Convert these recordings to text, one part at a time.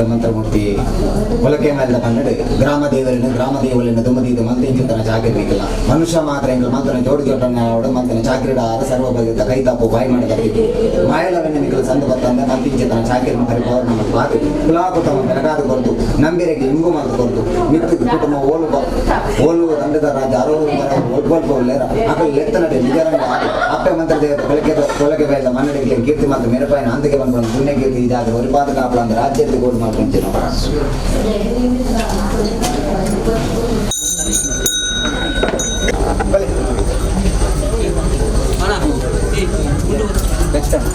ಮಂತ್ರಮೂರ್ತಿ ಒಲಕೆ ಮೇಲ್ದ ಪನ್ನಡು ಗ್ರಾಮ ದೇವರನ್ನು ಗ್ರಾಮ ದೇವರನ್ನು ದುಮದೀದ ಮಂತಿಂಚಿತನ ಚಾಕಿರಿ ನಿಕ್ಕಲ್ಲ ಮನುಷ್ಯ ಮಾತ್ರ ಎಂಗ್ಲ ಮಂತನ ಜೋಡಿ ಜೋಟನ್ನ ಆವಡು ಮಂತನ ಚಾಕಿರಿಡ ಆರ ಸರ್ವ ಬಗೆತ ಕೈ ತಪ್ಪು ಬಾಯಿ ಮಾಡಿದ ಮಾಯಲವನ್ನ ನಿಕ್ಕಲ ಸಂದು ಬತ್ತಂದ ಮಂತಿಂಚಿತನ ಚಾಕಿರಿ ಪರಿಪೂರ್ಣ ಬಾದು ಕುಲಾ ಕುಟುಂಬ ಬೆಳಗಾದ ಕೊರತು ನಂಬಿರೆಗೆ ಇಂಗು ಮಲ್ತು ಕೊರತು ಮಿತ್ತು ಕುಟುಂಬ ಓಲು ಓಲು ದಂಡದ ರಾಜ ಅರವರು ಒಲ್ಪೊಲ್ಪ ಉಲ್ಲೇರ ಅಕಲ್ ಲೆತ್ತನಡೆ ನಿಜರಂಗ ಆಡಿ ಅಪ್ಪೆ ಮಂತ್ರ ದೇವತೆ ಕೊಲಕೆ ಕೊಲಕೆ ಬಯಲ ಮನ್ನಡಿಗೆ ಕೀರ್ತಿ ಮತ್ತು ಮೆರಪಾಯಿನ ಅಂತಿಗೆ ಬಂದು ಪುಣ್ಯ ಕೀರ್ತಿ ಇದಾದ ಒರಿಪಾದ ಕಾಪಲ ಅಂದ ರಾಜ್ಯದ ಗೋಡು ಮಾಡ್ಕೊಂತೀನಿ. Next time.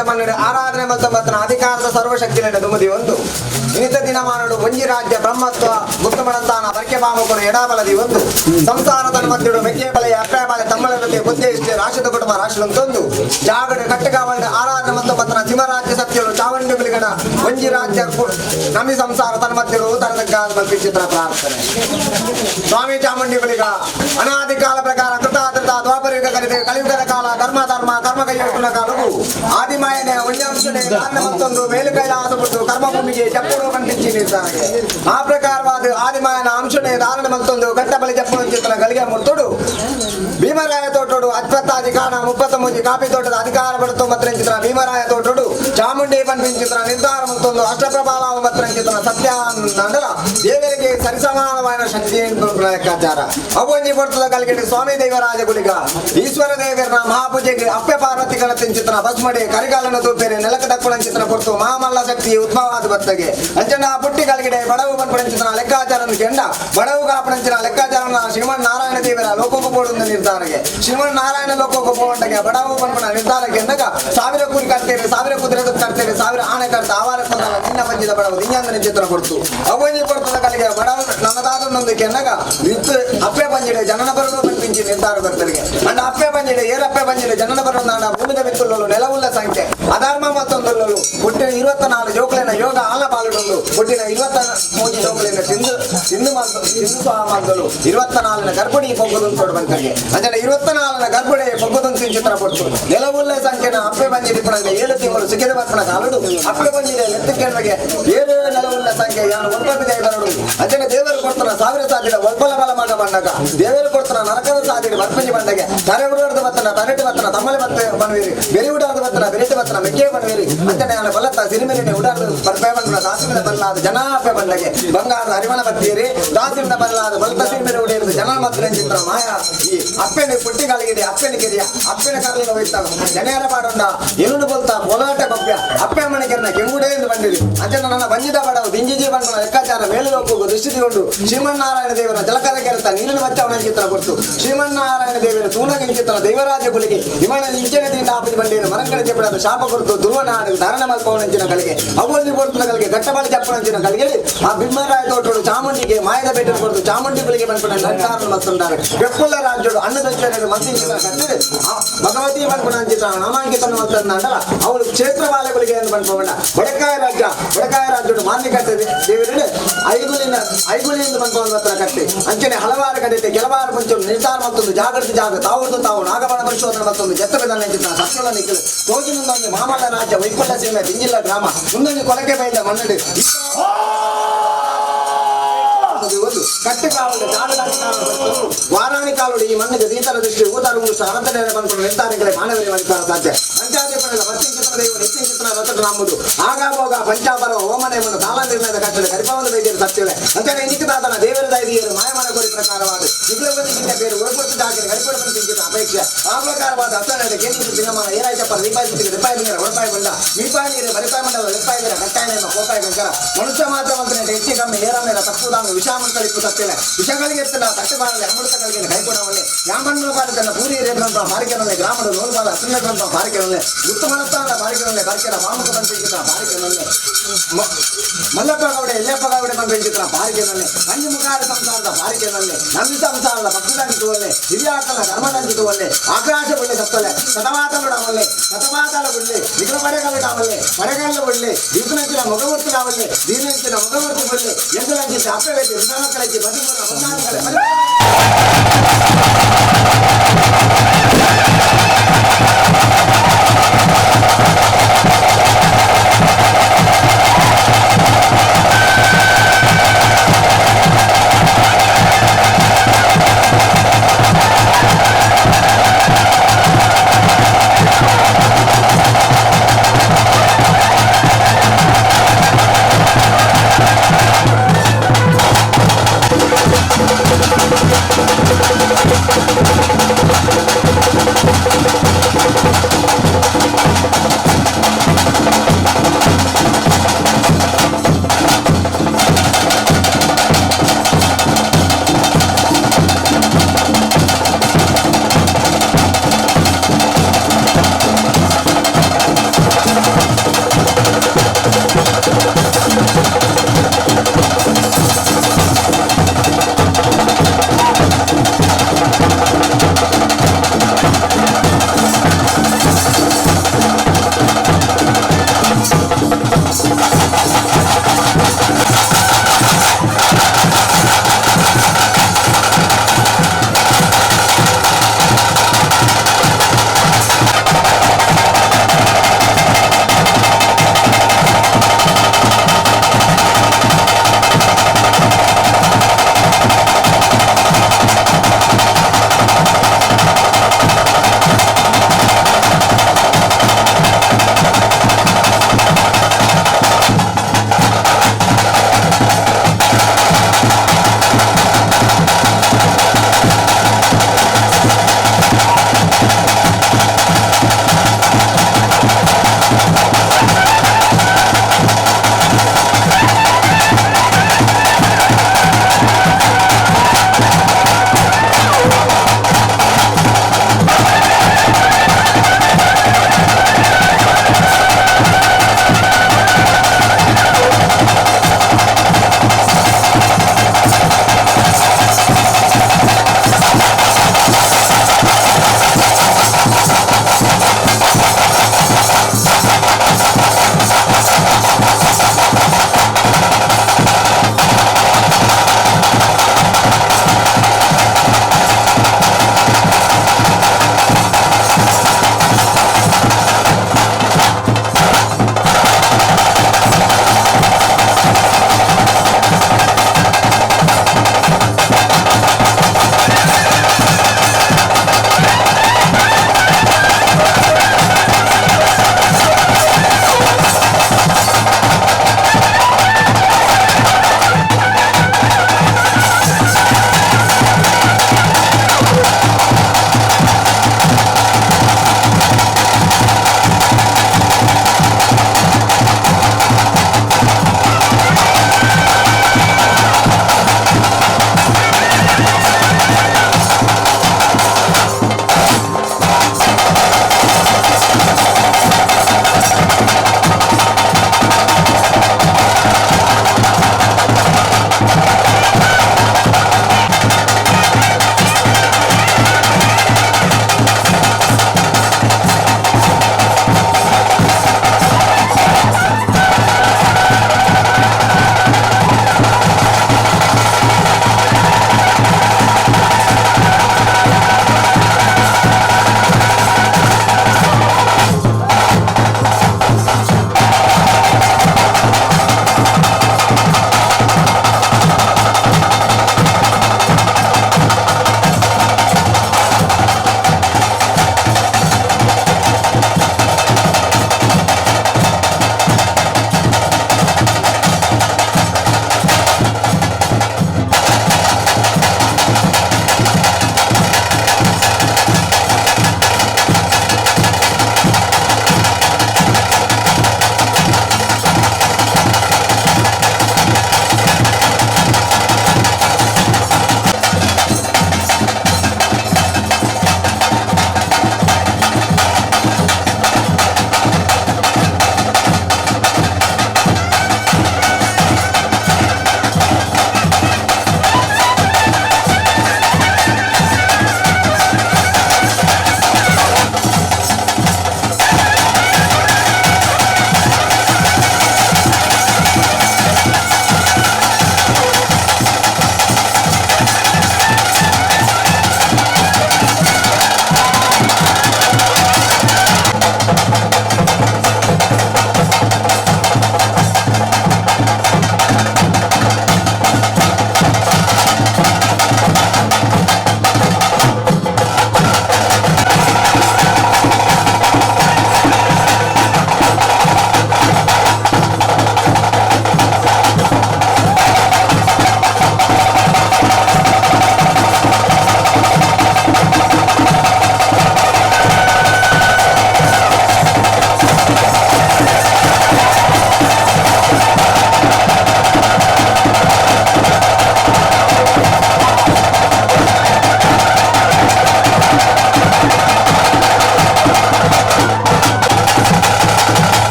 ಕಲ್ಗಿದ ಮನ್ನಡು ಆರಾಧನೆ ಮತ್ತು ಮತ್ತನ ಅಧಿಕಾರದ ಸರ್ವಶಕ್ತಿಯನ್ನು ದುಮದಿ ಒಂದು ಇನಿತ ದಿನಮಾನಡು ಒಂಜಿ ರಾಜ್ಯ ಬ್ರಹ್ಮತ್ವ ಗುಪ್ತಮಣಂತಾನ ಬರ್ಕೆ ಬಾಮುಕರು ಎಡಾಬಲದಿ ಒಂದು ಸಂಸಾರದ ಮಧ್ಯಡು ಮೆಕ್ಕೆ ಬಲೆಯ ಅಪ್ಪೆ ಬಾಲೆ ತಮ್ಮಳತೆ ಬುದ್ಧಿ ರಾಶಿದ ಕುಟುಂಬ ರಾಶಿಲಂತೊಂದು ಜಾಗಡು ಕಟ್ಟಗಾವಳಿನ ಆರಾಧನೆ ಮತ್ತು ಮತ್ತನ ಸಿಂಹರಾಜ್ಯ ಸತ್ಯಳು ಚಾವಂಡಿ ಬಲಿಗಣ ಒಂಜಿ ರಾಜ್ಯ ನಮಿ ಸಂಸಾರ ತನ್ಮಧ್ಯಡು ತರದ ಚಿತ್ರ ಪ್ರಾರ್ಥನೆ. ಸ್ವಾಮಿ ಚಾಮುಂಡಿ ಬಲಿಗ ಅನಾದಿ ಕಾಲ ಪ್ರಕಾರ ಕೃತಾಕೃತ ದ್ವಾಪರಯುಗ ಕಲಿತೆ ಕಲಿಯುಗದ ಕಾಲ ಧರ್ಮ ಧರ್ಮ ಕರ್ಮ ಕೈಯೊಟ್ಟುನ ಕಾಲವು ಆದಿಮಾಯನೆ ಒಂಜಂಶನೆ ಕಾರಣ ಮತ್ತೊಂದು ಮೇಲು ಕೈಲಾಸ ಬಿಟ್ಟು ಕರ್ಮಭೂಮಿಗೆ ಚಪ್ಪುಡು ಕಣ್ಪಿಂಚಿ ನಿರ್ಧಾರಕ್ಕೆ ಆ ಪ್ರಕಾರವಾದ ಆದಿಮಾಯನ ಅಂಶನೆ ಧಾರಣ ಮತ್ತೊಂದು ಗಟ್ಟ ಬಲಿ ಚಪ್ಪುಡು ಚಿತ್ರ ಗಳಿಗೆ ಮುರ್ತುಡು ಭೀಮರಾಯ ತೋಟೋಡು ಅತ್ಪತ್ತಾದಿ ಕಾಣ 33 ಕಾಪಿ ತೋಟದ ಅಧಿಕಾರ ಪಡುತ್ತು ಮತ್ರ ಚಿತ್ರ ಭೀಮರಾಯ ತೋಟೋಡು ಚಾಮುಂಡಿ ಪನ್ಪಿಂಚಿತ್ರ ನಿರ್ಧಾರ ಮತ್ತೊಂದು ಅಷ್ಟಪ್ರಭಾವ ಮತ್ರ ಚಿತ್ರ ಸತ್ಯ ನಂಡಲ ದೇವರಿಗೆ ಸರಿಸಮಾನವಾದ ಶಕ್ತಿ ಲೆಕ್ಕಾಚಾರ ಅವೊಂಜಿ ಪಡ್ತದ ಕಲ್ಗೆಡೆ ಸ್ವಾಮಿ ದೇವರಾಜ ಗುಳಿಗ ಈಶ್ವರ ದೇವರನ ಮಹಾಪೂಜೆಗೆ ಅಪ್ಪೆ ಪಾರ್ವತಿಗಳ ಚಿತ್ರ ಬಸ್ಮಡಿ ಕರಿಗಾಲನ ತೂಪೇರೆ ನೆಲಕ ದಕ್ಕುಳ ಚಿತ್ರ ಕೊಡ್ತು ಮಹಾಮಲ್ಲ ಶಕ್ತಿ ಉದ್ಭವಾದ ಬತ್ತಗೆ ಅಂಚನ ಪುಟ್ಟಿ ಕಲ್ಗೆಡೆ ಬಡವು ಪನ್ಪಡಂಚಿತ್ರ ಲೆಕ್ಕಾಚಾರ ಕೆಂಡ ಬಡವು ಕಾಪಡಂಚಿನ ಲೆಕ್ಕಾಚಾರ ಶ್ರೀಮನ್ ನಾರಾಯಣ ದೇವರ ಲೋಕಕ್ಕೆ ಪೋಡುಂದ ನಿರ್ಧಾರಕ್ಕೆ ಶ್ರೀಮನ್ ನಾರಾಯಣ ಲೋಕಕ್ಕೆ ಪೋವಂಟಗೆ ಬಡವು ಪನ್ಪಣ ನಿರ್ಧಾರಕ್ಕೆ ಎಂದಾಗ 1000 ಕೂಲಿ ಕಟ್ತೇವೆ 1000 ಕುದುರೆ ಕಟ್ತೇವೆ 1000 ಆನೆ ಕಟ್ತ ಆವಾರ ಕೊಂದಲ್ಲ ನಿನ್ನ ಬಂಜಿದ ಬಡವು ದಿഞ്ഞಾಂದನ ಚಿತ್ರ ಕೊಡ್ತು ಅವೊಂಜಿ ಕೊಡ್ತದ ಕಲಿಗೆ ಬಡವು ನನ್ನದಾದ ಕೆನ್ನಗ ವಿತ್ ಅಪ್ಪೆ ಬಂಜಿಡೆ ಜನನ ಬರಲು ಕಲ್ಪಿಂಚಿ ನಿರ್ಧಾರ ಬರ್ತರಿಗೆ ಅಂಡ ಅಪ್ಪೆ ಬಂಜಿಡೆ ಏರಪ್ಪೆ ಬಂಜಿಡೆ ಜನನ ಬರಲು ನಾಡ ಭೂಮಿದ ಬಿತ್ತುಳ್ಳಲು ನೆಲವುಳ್ಳ ಸಂಖ್ಯೆ ಅಧರ್ಮ ಮತ್ತೊಂದುಳ್ಳಲು ಹುಟ್ಟಿನ 24 ಜೋಕುಲಿನ ಯೋಗ ಆಲ ಪಾಲುಡೊಂದು ಹುಟ್ಟಿನ 23 ಜೋಕುಲಿನ ತಿಂದು ತಿಂದು ತಿಂದು ಮಂದಲು 24ನ ಗರ್ಭಿಣಿ ಪೊಗ್ಗುದೊಂದು ತೋಡು ಬಂತಗೆ ಅಂಚನೆ 24ನ ಗರ್ಭಿಣಿ ಪೊಗ್ಗುದೊಂದು ಚಿತ್ರ ಕೊಟ್ಟು ನೆಲವುಳ್ಳ ಸಂಖ್ಯೆನ ಅಪ್ಪೆ ಬಂಜಿಡಿ ಪುಣಂಗ 7 ತಿಂಗಳು ಸಿಕ್ಕಿದ ಬರ್ಪಣ ಕಾಲುಡು ಅಪ್ಪೆ ಬಂಜಿಡೆ ಎತ್ತುಕೆಣ್ಮಗೆ 7 ನೆಲವುಳ್ಳ ಸಂಖ್ಯೆ ಯಾನು ಒಬ್ಬ ಬರಡು ಅಂಚನೆ ದೇವರು ಕೊಡ್ತಾನ 1000 ಸಾಧ್ಯದ ಒಲ್ಬಲ ಬಲ ಮಗ ಬಂಡಗ ದೇವರು ಕೊಡ್ತಾನ ನರಕದ ಸಾಧ್ಯತೆ ಬರ್ಪಂಜಿ ಬಂಡಗೆ ತರೆ ಉಡಾರ್ದ ಬತ್ತನ ತರೆಟು ಬತ್ತನ ತಮ್ಮಲೆ ಬತ್ತ ಬನ್ವೇರಿ ಬೆರಿ ಉಡಾರ್ದ ಬತ್ತನ ಬೆರೆಟು ಬತ್ತನ ಮೆಕ್ಕೆ ಬನ್ವೇರಿ ಅಂಚನೆ ನಾನು ಬಲತ್ತ ಸಿರಿಮೆನೆ ಉಡಾರ್ದ ಬರ್ಪೆ ಬಂದ ದಾಸಿನ ಬದಲಾದ ಜನಾಪೆ ಬಂಡಗೆ ಬಂಗಾರದ ಅರಿವಣ ಬತ್ತೀರಿ ದಾಸಿನ ಬದಲಾದ ಬಲತ ಸಿರಿಮೆನೆ ಉಡಿಯರು ಜನ ಮಾತ್ರ ಚಿತ್ರ ಮಾಯ ಈ ಅಪ್ಪೆನ ಪುಟ್ಟಿಗಳಿಗೆ ಅಪ್ಪೆನ ಗೆರಿಯ ಅಪ್ಪೆನ ಕರಲಿನ ಹೋಯ್ತಾಗ ಜನರ ಪಾಡೊಂಡ ಎನ್ನು ಬಲ್ತ ಕೋಲಾಟ ಕೊಪ್ಪ್ಯ ಅಪ್ಪೆ ಅಮ್ಮನಿಗೆರ್ನ ಕೆಂಗುಡೇ ಎಂದು ಬಂದಿರಿ ಅಂಚನೆ ನನ್ನ ಬಂಜಿದ ಬಡವು ದಿಂಜಿಜಿ ಬಂಡನ ಲೆಕ್ಕಾಚಾರ ಮೇಲು ಲೋಕಕ್ಕೂ ದೃಷ್ಟಿ ಶ್ರೀಮನ್ನಾರಾಯಣ ದೇವರ ಜಲಕರ ಕೆರೆತ ನೀರಿನ ಬಚ್ಚವನ ಚಿತ್ರ ಕೊಡ್ತು ಶ್ರೀಮನ್ನಾರಾಯಣ ದೇವರ ತೂನಗಿನ ಚಿತ್ರ ದೇವರಾಜ ಗುಳಿಗೆ ಇವನ ಇಂಚನದಿಂದ ಆಪಿ ಬಂಡೇರು ಮರಂಕಡೆ ಜಪಡದ ಶಾಪ ಕೊಡ್ತು ಧ್ರುವನಾಡು ಧಾರಣ ಮಲ್ಪವನಂಚಿನ ಕಲಿಗೆ ಅವಲ್ಲಿ ಕೊಡ್ತುನ ಕಲಿಗೆ ಗಟ್ಟಬಾಳಿ ಚಪ್ಪನಂಚಿನ ಕಲಿಗೆ ಆ ಬಿಮ್ಮರಾಯ ತೋಟೋಡು ಚಾಮುಂಡಿಗೆ ಮಾಯದ ಬೇಟೆ ಕೊಡ್ತು ಚಾಮುಂಡಿ ಗುಳಿಗೆ ಬಂದ್ಪಡ ನಿರ್ಧಾರ ಮತ್ತೊಂದಾರೆ ಬೆಕ್ಕುಲ್ಲ ರಾಜ್ಯೋಡು ಅನ್ನದಂಚನ ಮಂತ್ರಿ ಕಟ್ಟಿದೆ ಭಗವತಿ ಬಂದ್ಪಡ ನಾಮಾಂಕಿತನ ಮತ್ತಂದಲ್ಲ ಅವಳು ಕ್ಷೇತ್ರ ಬಾಲೆಗಳಿಗೆ ಎಂದು ಬಂದ್ಕೊಂಡ ಬಡಕಾಯ ರಾಜ್ಯ ಬಡಕಾಯ ರಾಜ್ಯೋಡು ಮಾನ್ಯ ಕಟ್ಟಿದೆ ದೇವರೇ ಐಗುಲಿನ ಐಗುಲಿಯಿಂದ ಬಂದ್ಕೊಂಡು ಹತ್ರ ಕಟ್ಟಿ ಅಂಚನೆ ಹಲವಾರು ಕಡೆಗೆ ಕೆಲವಾರು ಮುಂಚೆ ನಿರ್ಧಾರ ಮತ್ತೊಂದು ಜಾಗೃತಿ ಜಾಗ ತಾವು ತಾವು ನಾಗಬಣ ಪರಿಶೋಧನೆ ಮತ್ತೊಂದು ಜತ್ತಬೇದನ್ನ ಸತ್ಯಲ ನಿಖಲು ತೋಜಿನೊಂದೊಂದು ಮಾಮಲ್ಲ ರಾಜ್ಯ ವೈಕುಂಠ ಸೀಮೆ ದಿಂಜಿಲ್ಲ ಗ್ರಾಮ ಮುಂದೊಂದು ಕೊಳಕೆ ಬೈದ ಮನ್ನಡಿ ಒಂದು ಕಟ್ಟು ಕಾವಲು ವಾರಾಣಿ ಕಾಲುಡಿ ಈ ಮಣ್ಣಿಗೆ ದೀತರ ದೃಷ್ಟಿ ಊತಾರು ಅನಂತನೇ ಬಂದು ನಿರ್ಧಾರಗಳೇ ಮಾನವರೇ ಅಧಿಕಾರ ಸಾಧ್ಯ ಪಂಚಾಯತ್ ಪತ್ತಿಂಚಿತ್ರ ದೈವ ನಿತ್ಯಚಿತ್ರ ರಥದ ನಮ್ಮದು ಆಗಾಭೋಗ ಪಂಚಾಪರ ಹೋಮನೇಮನು ಕಾಲ ನಿರ್ಣಯದ ಕಟ್ಟಡ ಕರಿಪವನ ವೈದ್ಯರು ಸತ್ಯವೇ ಅಂತಾನೆ ನಿಖಿತಾತನ ದೇವರ ದೈದಿಯರು ಮಾಯಮಾನ ಕೋರಿ ಪ್ರಕಾರವಾದ ನಿಖಿಲವತಿ ಬೇರೆ ಒಳಪಟ್ಟು ಜಾಗರೆ ಕರಿಪಡ ಬಂದ ಅಪೇಕ್ಷೆ ಆ ಪ್ರಕಾರವಾದ ಅಸಹ್ಯದ ಕೇಂದ್ರ ದಿನಮಾನ ಏರಾಯ್ತಪ್ಪ ದೀಪಾಯಿ ರಿಪಾಯಿ ನೀರ ಒಳಪಾಯಿ ಬಂಡ ಮೀಪಾಯಿ ನೀರು ಬರಿಪಾಯಿ ಮಂಡಲ ರಿಪಾಯಿ ನೀರ ಕಟ್ಟಾಯ ನೇಮ ಕೋಪಾಯ ಕಂಕರ ಮನುಷ್ಯ ಮಾತ್ರ ಮಂತ್ರ ಹೆಚ್ಚು ಕಮ್ಮಿ ಏರಾಮೇರ ತಪ್ಪುದಾಮ ವಿಷಾಮಂತಳಿಪ್ಪು ಸತ್ತಿಲ್ಲ ವಿಷಗಳಿಗೆ ಎತ್ತನ ತಟ್ಟುಬಾರದೆ ಅಮೃತಗಳಿಗೆ ಕೈಕೊಡವಲ್ಲೆ ಯಾಮಣ್ಣು ಬಾರದನ್ನ ಪೂರಿ ರೇಟ್ರಂತ ಬಾರಿಕೆನಲ್ಲೆ ಗ್ರಾಮದ ನೂಲುಬಾರ ಹಸಿನಂತ ಬಾರಿಕೆನಲ್ಲೆ ಉತ್ತಮನತ್ತಾನ ಬಾರಿಕೆನಲ್ಲೆ ಬಾರಿಕೆನ ವಾಮಕ ಬಂತಿದ್ದ ಬಾರಿಕೆನಲ್ಲೆ ಮಲ್ಲಪ್ಪ ಗೌಡೆ ಯಲ್ಲಪ್ಪ ಗೌಡೆ ಬಂದಿದ್ದ ಬಾರಿಕೆನಲ್ಲೆ ಮಂಜುಮುಖಾರ ಸಂಸಾರದ ಬಾರಿಕೆನಲ್ಲೆ ನಂದಿ ಸಂಸಾರದ ಭಕ್ತದಂಚಿತುವಲ್ಲೆ ಹಿರಿಯಾಕಲ ಧರ್ಮದಂಚಿತುವಲ್ಲೆ ಆಕಾಶ ಬಳ್ಳಿ ಸತ್ತಲೆ ಶತವಾತಗಳು ಶತವಾತಾల ಬಳ್ಳಿ ನಿಖಲ ಪಡೆಗಳು ಕಾವಲ್ಲೆ ಪಡೆಗಲ್ಲ ಬಳ್ಳಿ ದೀಪನಂಚಿನ ಮೊಗವರ್ತು ಕಾವಲ್ಲೆ ದೀನಂಚಿನ ಮೊಗವರ್ತು ಬಳ್ಳಿ ಎಂದಲಂಚಿತ ಅಪ್ಪೆ ವಿಧಾನಕಳಕ್ಕೆ ಬದುಕುವ ಹೊಂದಾಣಿಕೆಗಳ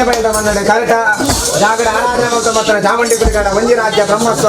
ಕೊಳಕೆ ಬೈದ ಮನ್ನಡೆ ಕರೆಟ ಜಾಗಡ ಆರಾಧನೆ ಮತ್ತು ಮತ್ತು ಚಾಮುಂಡಿ ಗುಡಿಗಡ ಒಂಜಿ ರಾಜ್ಯ ಬ್ರಹ್ಮತ್ವ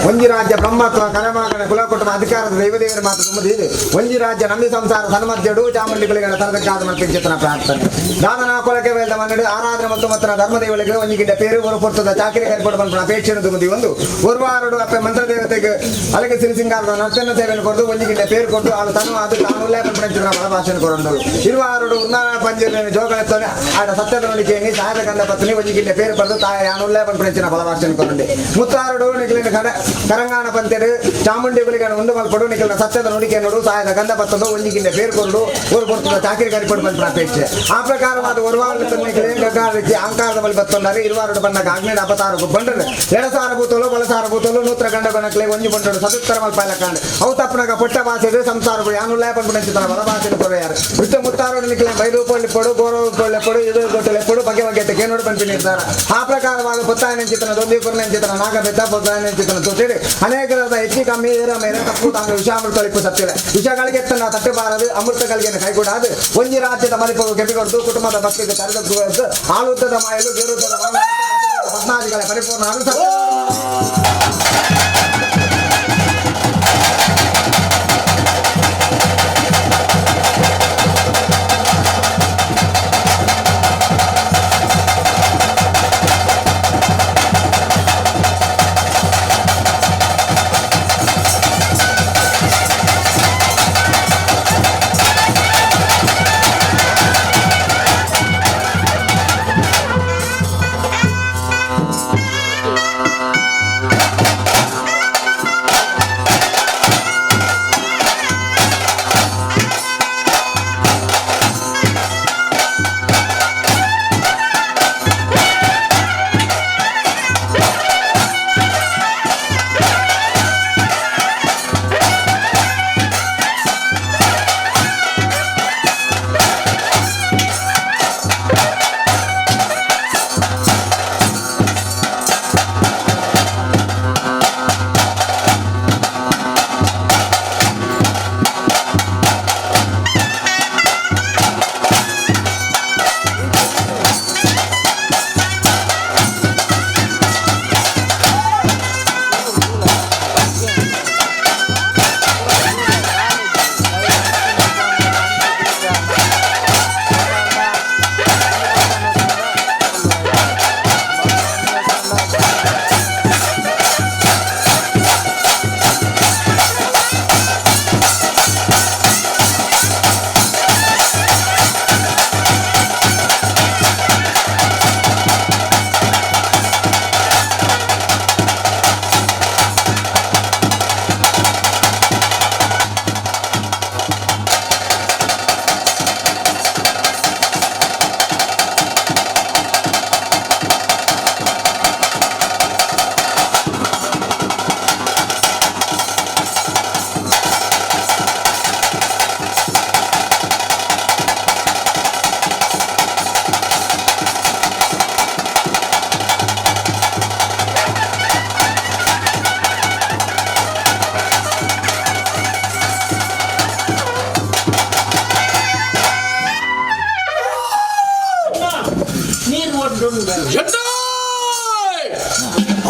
ಒಂಜಿ ರಾಜ್ಯ ಬ್ರಹ್ಮತ್ವ ಕಲಮಾಗಣ ಕುಲ ಕುಟುಂಬ ಅಧಿಕಾರದ ದೈವದೇವರ ಮಾತು ತುಂಬುದು ಇದೆ. ಒಂಜಿ ರಾಜ್ಯ ನಂಬಿ ಸಂಸಾರ ಸನ್ಮಧ್ಯಡು ಚಾಮುಂಡಿ ಗುಳಿಗಡ ತರದಕ್ಕಾದ ಮಲ್ಪಿಂಚಿತನ ಪ್ರಾರ್ಥನೆ. ದಾನನ ಕೊಳಕೆ ಬೈದ ಮನ್ನಡೆ ಆರಾಧನೆ ಮತ್ತು ಮತ್ತು ಧರ್ಮದೇವಳಿಗೆ ಒಂಜಿ ಗಿಡ್ಡ ಪೇರು ஒரு பொறுத்தದ ಚಾಕಿರಿ ಕೈಪಡು ಪನ್ಪುನ ಅಪೇಕ್ಷೆನು ತುಂಬುದಿ ಒಂದು ಒರ್ವಾರುಡು ಅಪ್ಪೆ ಮಂತ್ರದೇವತೆಗೆ ಅಲಗೆ ಸಿರಿ ಸಿಂಗಾರದ ನರ್ತನ ಸೇವೆಯನ್ನು ಕೊರದು ಒಂಜಿ ಗಿಡ್ಡ ಪೇರು ಕೊಟ್ಟು ಆಳು ತನು ಅದು ತಾನು ಪನ್ಪುನ ಬಲಭಾಷೆಯನ್ನು ಕೊರಂದಳು. ಇರುವಾರುಡು ಉನ್ನಾರ ಪಂಜುರ್ಲಿನ ಜೋಗಳೆತ್ತನೆ ಆಡ ಸತ್ಯದ ನುಡಿಕೆಯಂಗಿ ಸಾಯದ ಗಂಧ ಪತ್ನಿ ಒಂಜಿ ಗಿಡ್ಡ ಪೇರು ಪಡೆದು ತಾಯ ಯಾನುಲ್ಲೇ ಪನ್ಪುನ ಬಲಭಾಷೆಯನ್ನು ಕೊರಂಡೆ. ಮುತ್ತಾರುಡು ನಿಖಲಿನ ಕಡ ಕರಂಗಾಣ ಪಂತೆಡು ಚಾಮುಂಡಿ ಗುಳಿಗನ ಉಂಡು ಮಲ್ಪಡು ನಿಖಲಿನ ಸತ್ಯದ ನುಡಿಕೆ ನೋಡು ಸಾಯದ ಗಂಧ ಪತ್ತದು ಒಂಜಿ ಗಿಡ್ಡ ಪೇರು ಕೊರಡು ஒரு பொறுத்தದ ಚಾಕಿರಿ ಕರಿಪಡು ಪನ್ಪುನ ಅಪೇಕ್ಷೆ. ಆ ಪ್ರಕಾರವಾದ ಒರ್ವಾರು ತನ್ನಿಗೆ ಗಗ್ಗಾರಕ್ಕೆ ಅಹಂಕಾರದ ಬಳಿ ಬತ್ತೊಂಡಾರೆ ಇರುವಾರುಡು ಬಣ್ಣಗ ಆಗ್ನೇಯ ಅಪತಾರ ಬಂಡರು ಎಡಸಾರ ಭೂತಲು ಬಲಸಾರ ಭೂತಲು ನೂತ್ರ ಗಂಡ ಗಣಕ್ಲೆ ಒಂಜಿ ಬಂಡರು ಸದುತ್ತರ ಮಲ್ಪಾಯಲ ಕಾಂಡ್ ಅವು ತಪ್ಪನಗ ಪೊಟ್ಟ ಭಾಷೆಡು ಸಂಸಾರ ಯಾನುಲ್ಲೇ ಪನ್ಪುನ ಚಿತ್ರ ಬಲ ಭಾಷೆಡು ಕೊರೆಯಾರು. ವಿತ್ತ ಮುತ್ತಾರು ನಿಖಲೆ ಬೈಲು ಪೊಳ್ಳಿ ಗೋರವು ಪೊಳ್ಳೆಪ್ಪಡು ಇದು ಗೊಟ್ಟಲೆಪ್ಪಡು ಬಗೆ ಬಗೆ ಕೇನೋಡು ಪನ್ಪಿನ ಇರ್ತಾರೆ. ಆ ಪ್ರಕಾರವಾದ ಪುತ್ತಾಯನ ಚಿತ್ರನ ದೊಂದಿ ಕುರ್ನ ಚಿತ್ರನ ನಾಗಬೆತ್ತ ಪುತ್ತಾಯನ ಚಿತ್ರನ ತೊಟ್ಟಿಡು ಅನೇಕರಾದ ಹೆಚ್ಚು ಕಮ್ಮಿ ಏರ ಮೇರೆ ತಪ್ಪು ತಾಂಗ ವಿಷಾಮೃತ ಇಪ್ಪು ಸತ್ತಿಲ್ಲ ವಿಷಗಳಿಗೆ ಎತ್ತನ ತಟ್ಟಬಾರದು ಅಮೃತಗಳಿಗೆ ಕೈಗೂಡಾದು ಒಂಜಿ ರಾಜ್ಯದ ಮದಿಪು ಕೆಪಿಕೊಡ್ದು ಕುಟುಂಬದ ಭಕ್ತಿಗೆ ತರೆದೊಗ್ಗುವುದು ಆಳುತ್ತದ ಮಾಯಲು ಗೇರುತ್ತದ ಪದ್ಮಾದಿಗಳ ಪರಿಪೂರ್ಣ ಅನುಸರ.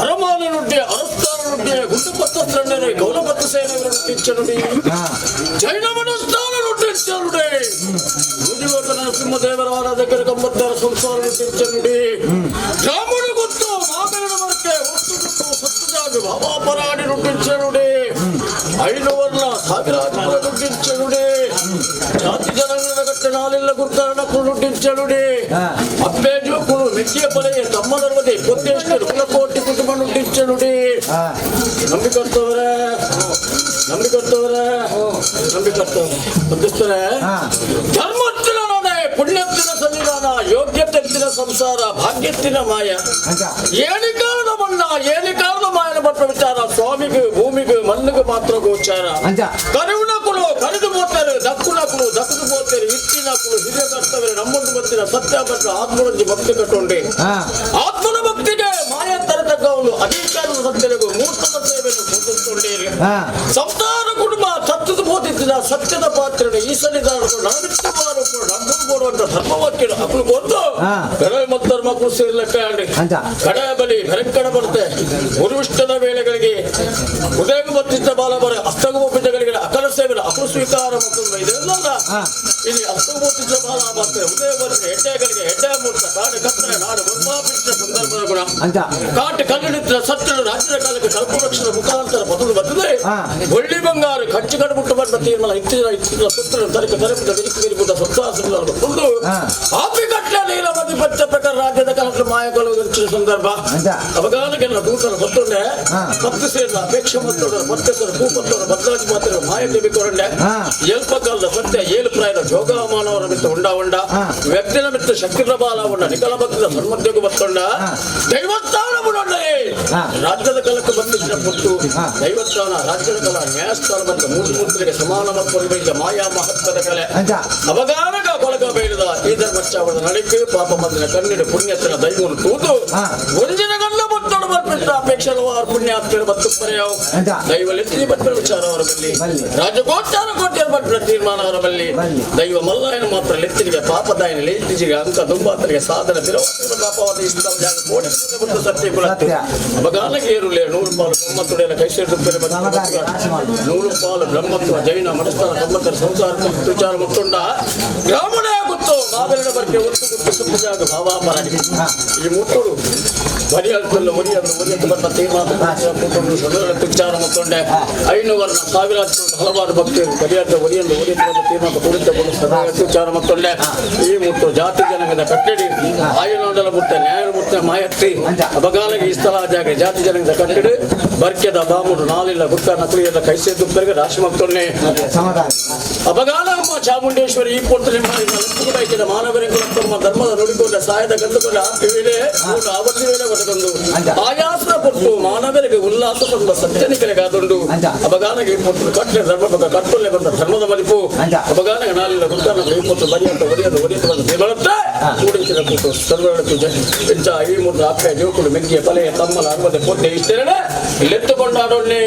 ಅರಮಾನನುಡ್ಡೆ ಅರಸ್ತಾನನುಡ್ಡೆ ಗುಂಡುಪತ್ತಸ್ರಣ್ಣನೆ ಗೌರಪತ್ತ ಸೇನೆಯವರನ್ನು ಜೈನ ಮನಸ್ಥಾನನುಡ್ಡಿಚ್ಚನುಡೆ ನುಡಿವರ್ಧ ನರಸಿಂಹದೇವರ ಆರಾಧಕರ ಕಂಬತ್ತರ ಸಂಸಾರ ನುಡ್ಡಿಚ್ಚನುಡಿ ರಾಮನು ಗೊತ್ತು ಮಾತನ ಮರಕ್ಕೆ ಒತ್ತು ಗೊತ್ತು ಸತ್ತುಜಾಗಿ ಭಾವಾಪರಾಡಿ ನುಡ್ಡಿಚ್ಚನುಡಿ ಐದು ವರ್ಣ ಸಾವಿರಾರು ನುಡ್ಡಿಚ್ಚನುಡಿ ಜಾತಿ ಜನಾಂಗದ ಕಟ್ಟ ನಾಲೆಲ್ಲ ಗುರ್ತಾರಣ ನುಡ್ಡಿಚ್ಚನುಡಿ ಅಪ್ಪೆ ಜೋಕುಳು ಮೆಚ್ಚಿಯ ಪಲೆಯ ತಮ್ಮ ಧರ್ಮದೆ ಕೊತ್ತೇಶ್ವರ ಕುಲಕೋಟಿ ಕುಟುಂಬ ನುಡ್ಡಿಚ್ಚನುಡಿ. ನಂಬಿಕರ್ತವರೇ, ನಂಬಿಕರ್ತವರೇ, ನಂಬಿಕರ್ತವರೇ, ನಂಬಿಸ್ತರೆ. ಧರ್ಮತ್ತಿನ ನಡೆ, ಪುಣ್ಯತ್ತಿನ ಸನ್ನಿಧಾನ, ಯೋಗ್ಯತೆತ್ತಿನ ಸಂಸಾರ, ಭಾಗ್ಯತ್ತಿನ ಮಾಯ, ಏನಿಕಾರದ ಮಣ್ಣ ಏನಿಕಾರದ ಮಾಯನ ಪಟ್ಟ ವಿಚಾರ ಸ್ವಾಮಿಗೆ ಭೂಮಿಗೆ ಮಣ್ಣಿಗೆ ಮಾತ್ರ ಗೋಚಾರ. ಕರುಣಕುಲು ಕರೆದು ಪೋತಾರೆ, ದಕ್ಕುನಕುಲು ದಕ್ಕದು ಪೋತಾರೆ, ಇಟ್ಟಿನಕುಲು ಹಿರಿಯ ಕರ್ತವ್ಯ ನಮ್ಮೊಂದು ಗೊತ್ತಿನ ಸತ್ಯ ಪಟ್ಟ ಆತ್ಮನೊಂದು ಭಕ್ತಿ ಕಟ್ಟುಂಡೆ. ಆತ್ಮನ ಭಕ್ತಿಗೆ ಮಾಯ ತರತಕ್ಕ ಒಂದು ಅಧಿಕಾರದ ಸತ್ಯರಿಗೂ ಮೂರ್ತದ ಸೇವೆಯನ್ನು ಪೂಜಿಸಿಕೊಂಡೇರಿ. ಸಂಸಾರ ಕುಟುಂಬ ತತ್ತದ ಬೋಧಿಸಿದ ಸತ್ಯದ ಪಾತ್ರನು ಈ ಸನ್ನಿಧಾನಕ್ಕೂ ನಡವಿಟ್ಟು ನಂಬುವಂತ ಧರ್ಮವಾಕ್ಯ ಅಕುಲು ಕೊರ್ದು ಕಡೆ ಮತ್ತರ್ ಮಕ್ಕಳು ಸೇರ್ಲೆಕ್ಕ ಅಂಚ. ಕಡೆ ಬಲಿ ಭಯಂಕರ ಬರುತ್ತೆ ಗುರುವಿಷ್ಟದ ವೇಳೆಗಳಿಗೆ ಉದಯಗ ಬತ್ತಿದ್ದ ಬಾಲಬರ ಅಸ್ತಗ ಒಪ್ಪಿದ್ದಗಳಿಗೆ ಅಕಲ ಸೇವೆ ಅಕಲು ಸ್ವೀಕಾರ ಮತ್ತು ಇದೆಲ್ಲ ಇಲ್ಲಿ ಅಸ್ತಗ ಒಪ್ಪಿದ್ದ ಬಾಲ ಬರ್ತಾರೆ ಉದಯ ಬರುತ್ತೆ ಹೆಡ್ಡೆಗಳಿಗೆ ಹೆಡ್ಡೆ ಮೂರ್ತ ಕಾಡು ಕತ್ತರೆ ನಾಡು ಬ್ರಹ್ಮಾಪಿಟ್ಟ ಸಂದರ್ಭದ ಗುಣ ಅಂಚ. ಕಾಟು ಕಲ್ಲಿಡಿದ್ದ ಸತ್ತರು ರಾಜ್ಯದ ಕಾಲಕ್ಕೆ ಕಲ್ಪವೃಕ್ಷದ ಮುಖಾಂತರ ಬದಲು ಬರ್ತದೆ ಒಳ್ಳಿ ಬಂಗಾರು ಕಂಚು ಕಡಬಿಟ್ಟು ಬಂದ ತೀರ್ಮಾನ ಇತ್ತಿನ ಇತ್ತಿನ ಪುತ್ರನ ತರಕ ತರಪಿದ ವಿರಿಕು ವಿರಿಕುಟ ಸತ್ವಾಸನ ಒಂದು ಆಪಿಕಟ್ಲ ನೀಲಮತಿ ಪಚ್ಚ ಪ್ರಕಾರ ರಾಜ್ಯದ ಕಾಲಕ್ಕೆ ಮಾಯಗಳು ಸಂದರ್ಭ ಅಂಚ. ಅವಗಾನಗೆಲ್ಲ ದೂತರು ಗೊತ್ತುಂಡೆ ಪತ್ತು ಸೇರಿದ ಅಪೇಕ್ಷೆ ಮತ್ತು ಪತ್ತೆಸರು ಭೂಪತ್ತವರು ಬದಲಾಜಿ ಮಾತ್ರ ಮಾಯತೆ ಬಿಕೊರಂಡೆ ಎಲ್ಪ ಕಾಲದ ಸತ್ಯ ಏಳು ಪ್ರಾಯದ ಜೋಗಮಾನವರ ಮಿತ್ತ ಉಂಡ ಉಂಡ ವ್ಯಕ್ತಿನ ಮಿತ್ತ ಶಕ್ತಿ ಪ್ರಬಾಲ ಉಂಡ ನಿಕಲ ಭಕ್ತದ ಸನ್ಮಧ್ಯಗೂ ಬತ್ತೊಂಡ ದೈವಸ್ಥಾನ ಬುಡೊಂಡೆ ರಾಜ್ಯದ ಕಾಲಕ್ಕೆ ಬಂದಿದ್ದ ಪುಟ್ಟು ದೈವಸ್ಥಾನ ರಾಜ್ಯದ ಕಲ ನ್ಯಾಯಸ್ಥಾನ ಬಂದ ಮೂರು ಮೂರ್ತಿಗೆ ಸಮಾನ ಮತ್ತು ಮಾಯಾ ಮಹತ್ವದ ಕಲೆ ಅಂಚ. ಅವಗಾನಗ ಕೊಲಕ ಬೇಡದ ಈ ಧರ್ಮಚಾವದ ನಡಿಕೆ ಪಾಪ ಬಂದಿನ ಕಣ್ಣಿನ ಪುಣ್ಯತನ ದೈವನು ತೂತು ಒಂಜಿನ ಗಂಡ ಬತ್ತೊಡ ಬರ್ಪಿಟ್ಟ ಅಪೇಕ್ಷೆ ಪುಣ್ಯಾತ್ಮರ ಬತ್ತು ಪರ್ಯಾವ್ ಅಂಚ. ದೈವ ಲೆತ್ತಿ ಬಟ್ಟ ವಿಚಾರ ಅವರ ಬಲ್ಲಿ ಬಲ್ಲಿ. ರಾಜಕೋಟ್ಯಾನ ಕೋಟ್ಯಾರ ಬಟ್ಟ ತೀರ್ಮಾನ ಅವರ ಬಲ್ಲಿ ಬಲ್ಲಿ. ದೈವ ಮಲ್ಲಾಯನ ಮಾತ್ರ ಲೆತ್ತಿಗೆ ಪಾಪದಾಯನ ಲೆತ್ತಿಜಿಗೆ ಅಂಕ ದುಂಬಾತರಿಗೆ ಸಾಧನ ಬಿರವಾದ ಪಾಪವಾದ ಇಷ್ಟ ಜಾಗ ಕೋಟಿ ಪೂಜೆ ಮತ್ತು ಸತ್ಯ ಕುಲತ್ತು ಸತ್ಯ. ಅವಗಾನಕ್ಕೆ ಏರುಲೆ ನೂರು ಪಾಲು ಬ್ರಹ್ಮತುಡೆಯ ಕೈ ಸೇರಿದ ಸಮದಾಯ ನಾಶ ಮಾಡುದು. ನೂರು ಪಾಲು ಬ್ರಹ್ಮತ್ವ ಜೈನ ಮನಸ್ಥಾನ ಕಮ್ಮತರ ಸಂಸಾರ ಮತ್ತು ವಿಚಾರ ಮುತ್ತುಂಡ ಗ್ರಾಮಣ ಗೊತ್ತು ಮಾದರಿನ ಬಗ್ಗೆ ಒತ್ತು ಗುಟ್ಟು ಸುತ್ತ ಜಾಗ ಭಾವಾಪರಾಗಿ ಈ ಮುಟ್ಟುಡು ಬರಿಯಲ್ತಲ್ಲ ಒರಿಯಲು ಒರಿಯಲು ಬಂದ ತೀರ್ಮಾನ ಮುಟ್ಟುಂಡು ಸದರ ವಿಚಾರ ಮುತ್ತೊಂಡೆ ಐನೂವರ್ಣ ಸಾವಿರಾರು ಹಲವಾರು ಭಕ್ತರು ಬರಿಯಾದ ಒರಿಯಲು ಒರಿಯಲು ಬಂದ ತೀರ್ಮಾನ ಕುಡಿತ ಸದಾ ವಿಚಾರ ಮತ್ತೊಂಡೆ ಈ ಮುಟ್ಟು ಜಾತಿ ಜನಾಂಗದ ಕಟ್ಟಡಿ ಆಯುನೋಡಲ ಮುಟ್ಟ ನ್ಯಾಯ ಮುಟ್ಟ ಮಾಯತ್ರಿ ಅಬಗಾಲಗೆ ಈ ಸ್ಥಳ ಜಾಗ ಜಾತಿ ಜನಾಂಗದ ಕಟ್ಟಡಿ ಬರ್ಕೆದ ಬಾಮುಡು ನಾಲಿಲ್ಲ ಗುಟ್ಟ ನಕಲಿಯಲ್ಲ ಕೈಸೇದು ಬೆರಗ ರಾಶಿ ಮತ್ತೊನ್ನೆ ಸಮಾಧಾನ ಅಬಗಾಲ ಅಮ್ಮ ಚಾಮುಂಡೇಶ್ವರಿ ಈ ಪೊಟ್ಟು ನಿಮ್ಮ ಬಯಕಿದ ಮಾನವರಿಗೂ ತಮ್ಮ ಧರ್ಮದ ನುಡಿಕೊಂಡ ಸಾಯದ ಗಂಧಕೊಂಡ ವೇಳೆ ಮೂಲ ಆವರ್ತಿ ವೇಳೆ ಒದಗೊಂದು ಆಯಾಸದ ಪೊಟ್ಟು ಮಾನವರಿಗೆ ಉಲ್ಲಾಸ ತಂದ ಸತ್ಯನಿಕರಿಗಾದುಂಡು ಅಬಗಾನಗೆ ಈ ಪೊಟ್ಟು ಕಟ್ಟಲೆ ಧರ್ಮ ಕಟ್ಟಲೆ ಬಂದ ಧರ್ಮದ ಮದಿಪು ಅಬಗಾನಗೆ ನಾಲಿಲ್ಲ ಗುಟ್ಟ ಈ ಪೊಟ್ಟು ಬರಿಯಂತ ಒರಿಯದು ಒರಿಯದು ಬಂದ ದೇವಳತ್ತೆ ಕೂಡಿಸಿದ ಕೂತು ಸರ್ವಗಳ ಪೂಜೆ ಇಂಚ ಈ ಮೂರು ಅಪ್ಪೆ ಜೋಕುಡು ಮೆಗ್ಗಿಯ ಪಲೆಯ ತಮ್ಮಲ ಅರ್ವದೆ ಪೊಟ್ಟೆ ಇಷ್ಟೇನೆ ಲೆತ್ತುಕೊಂಡಾಡೊನ್ನೆ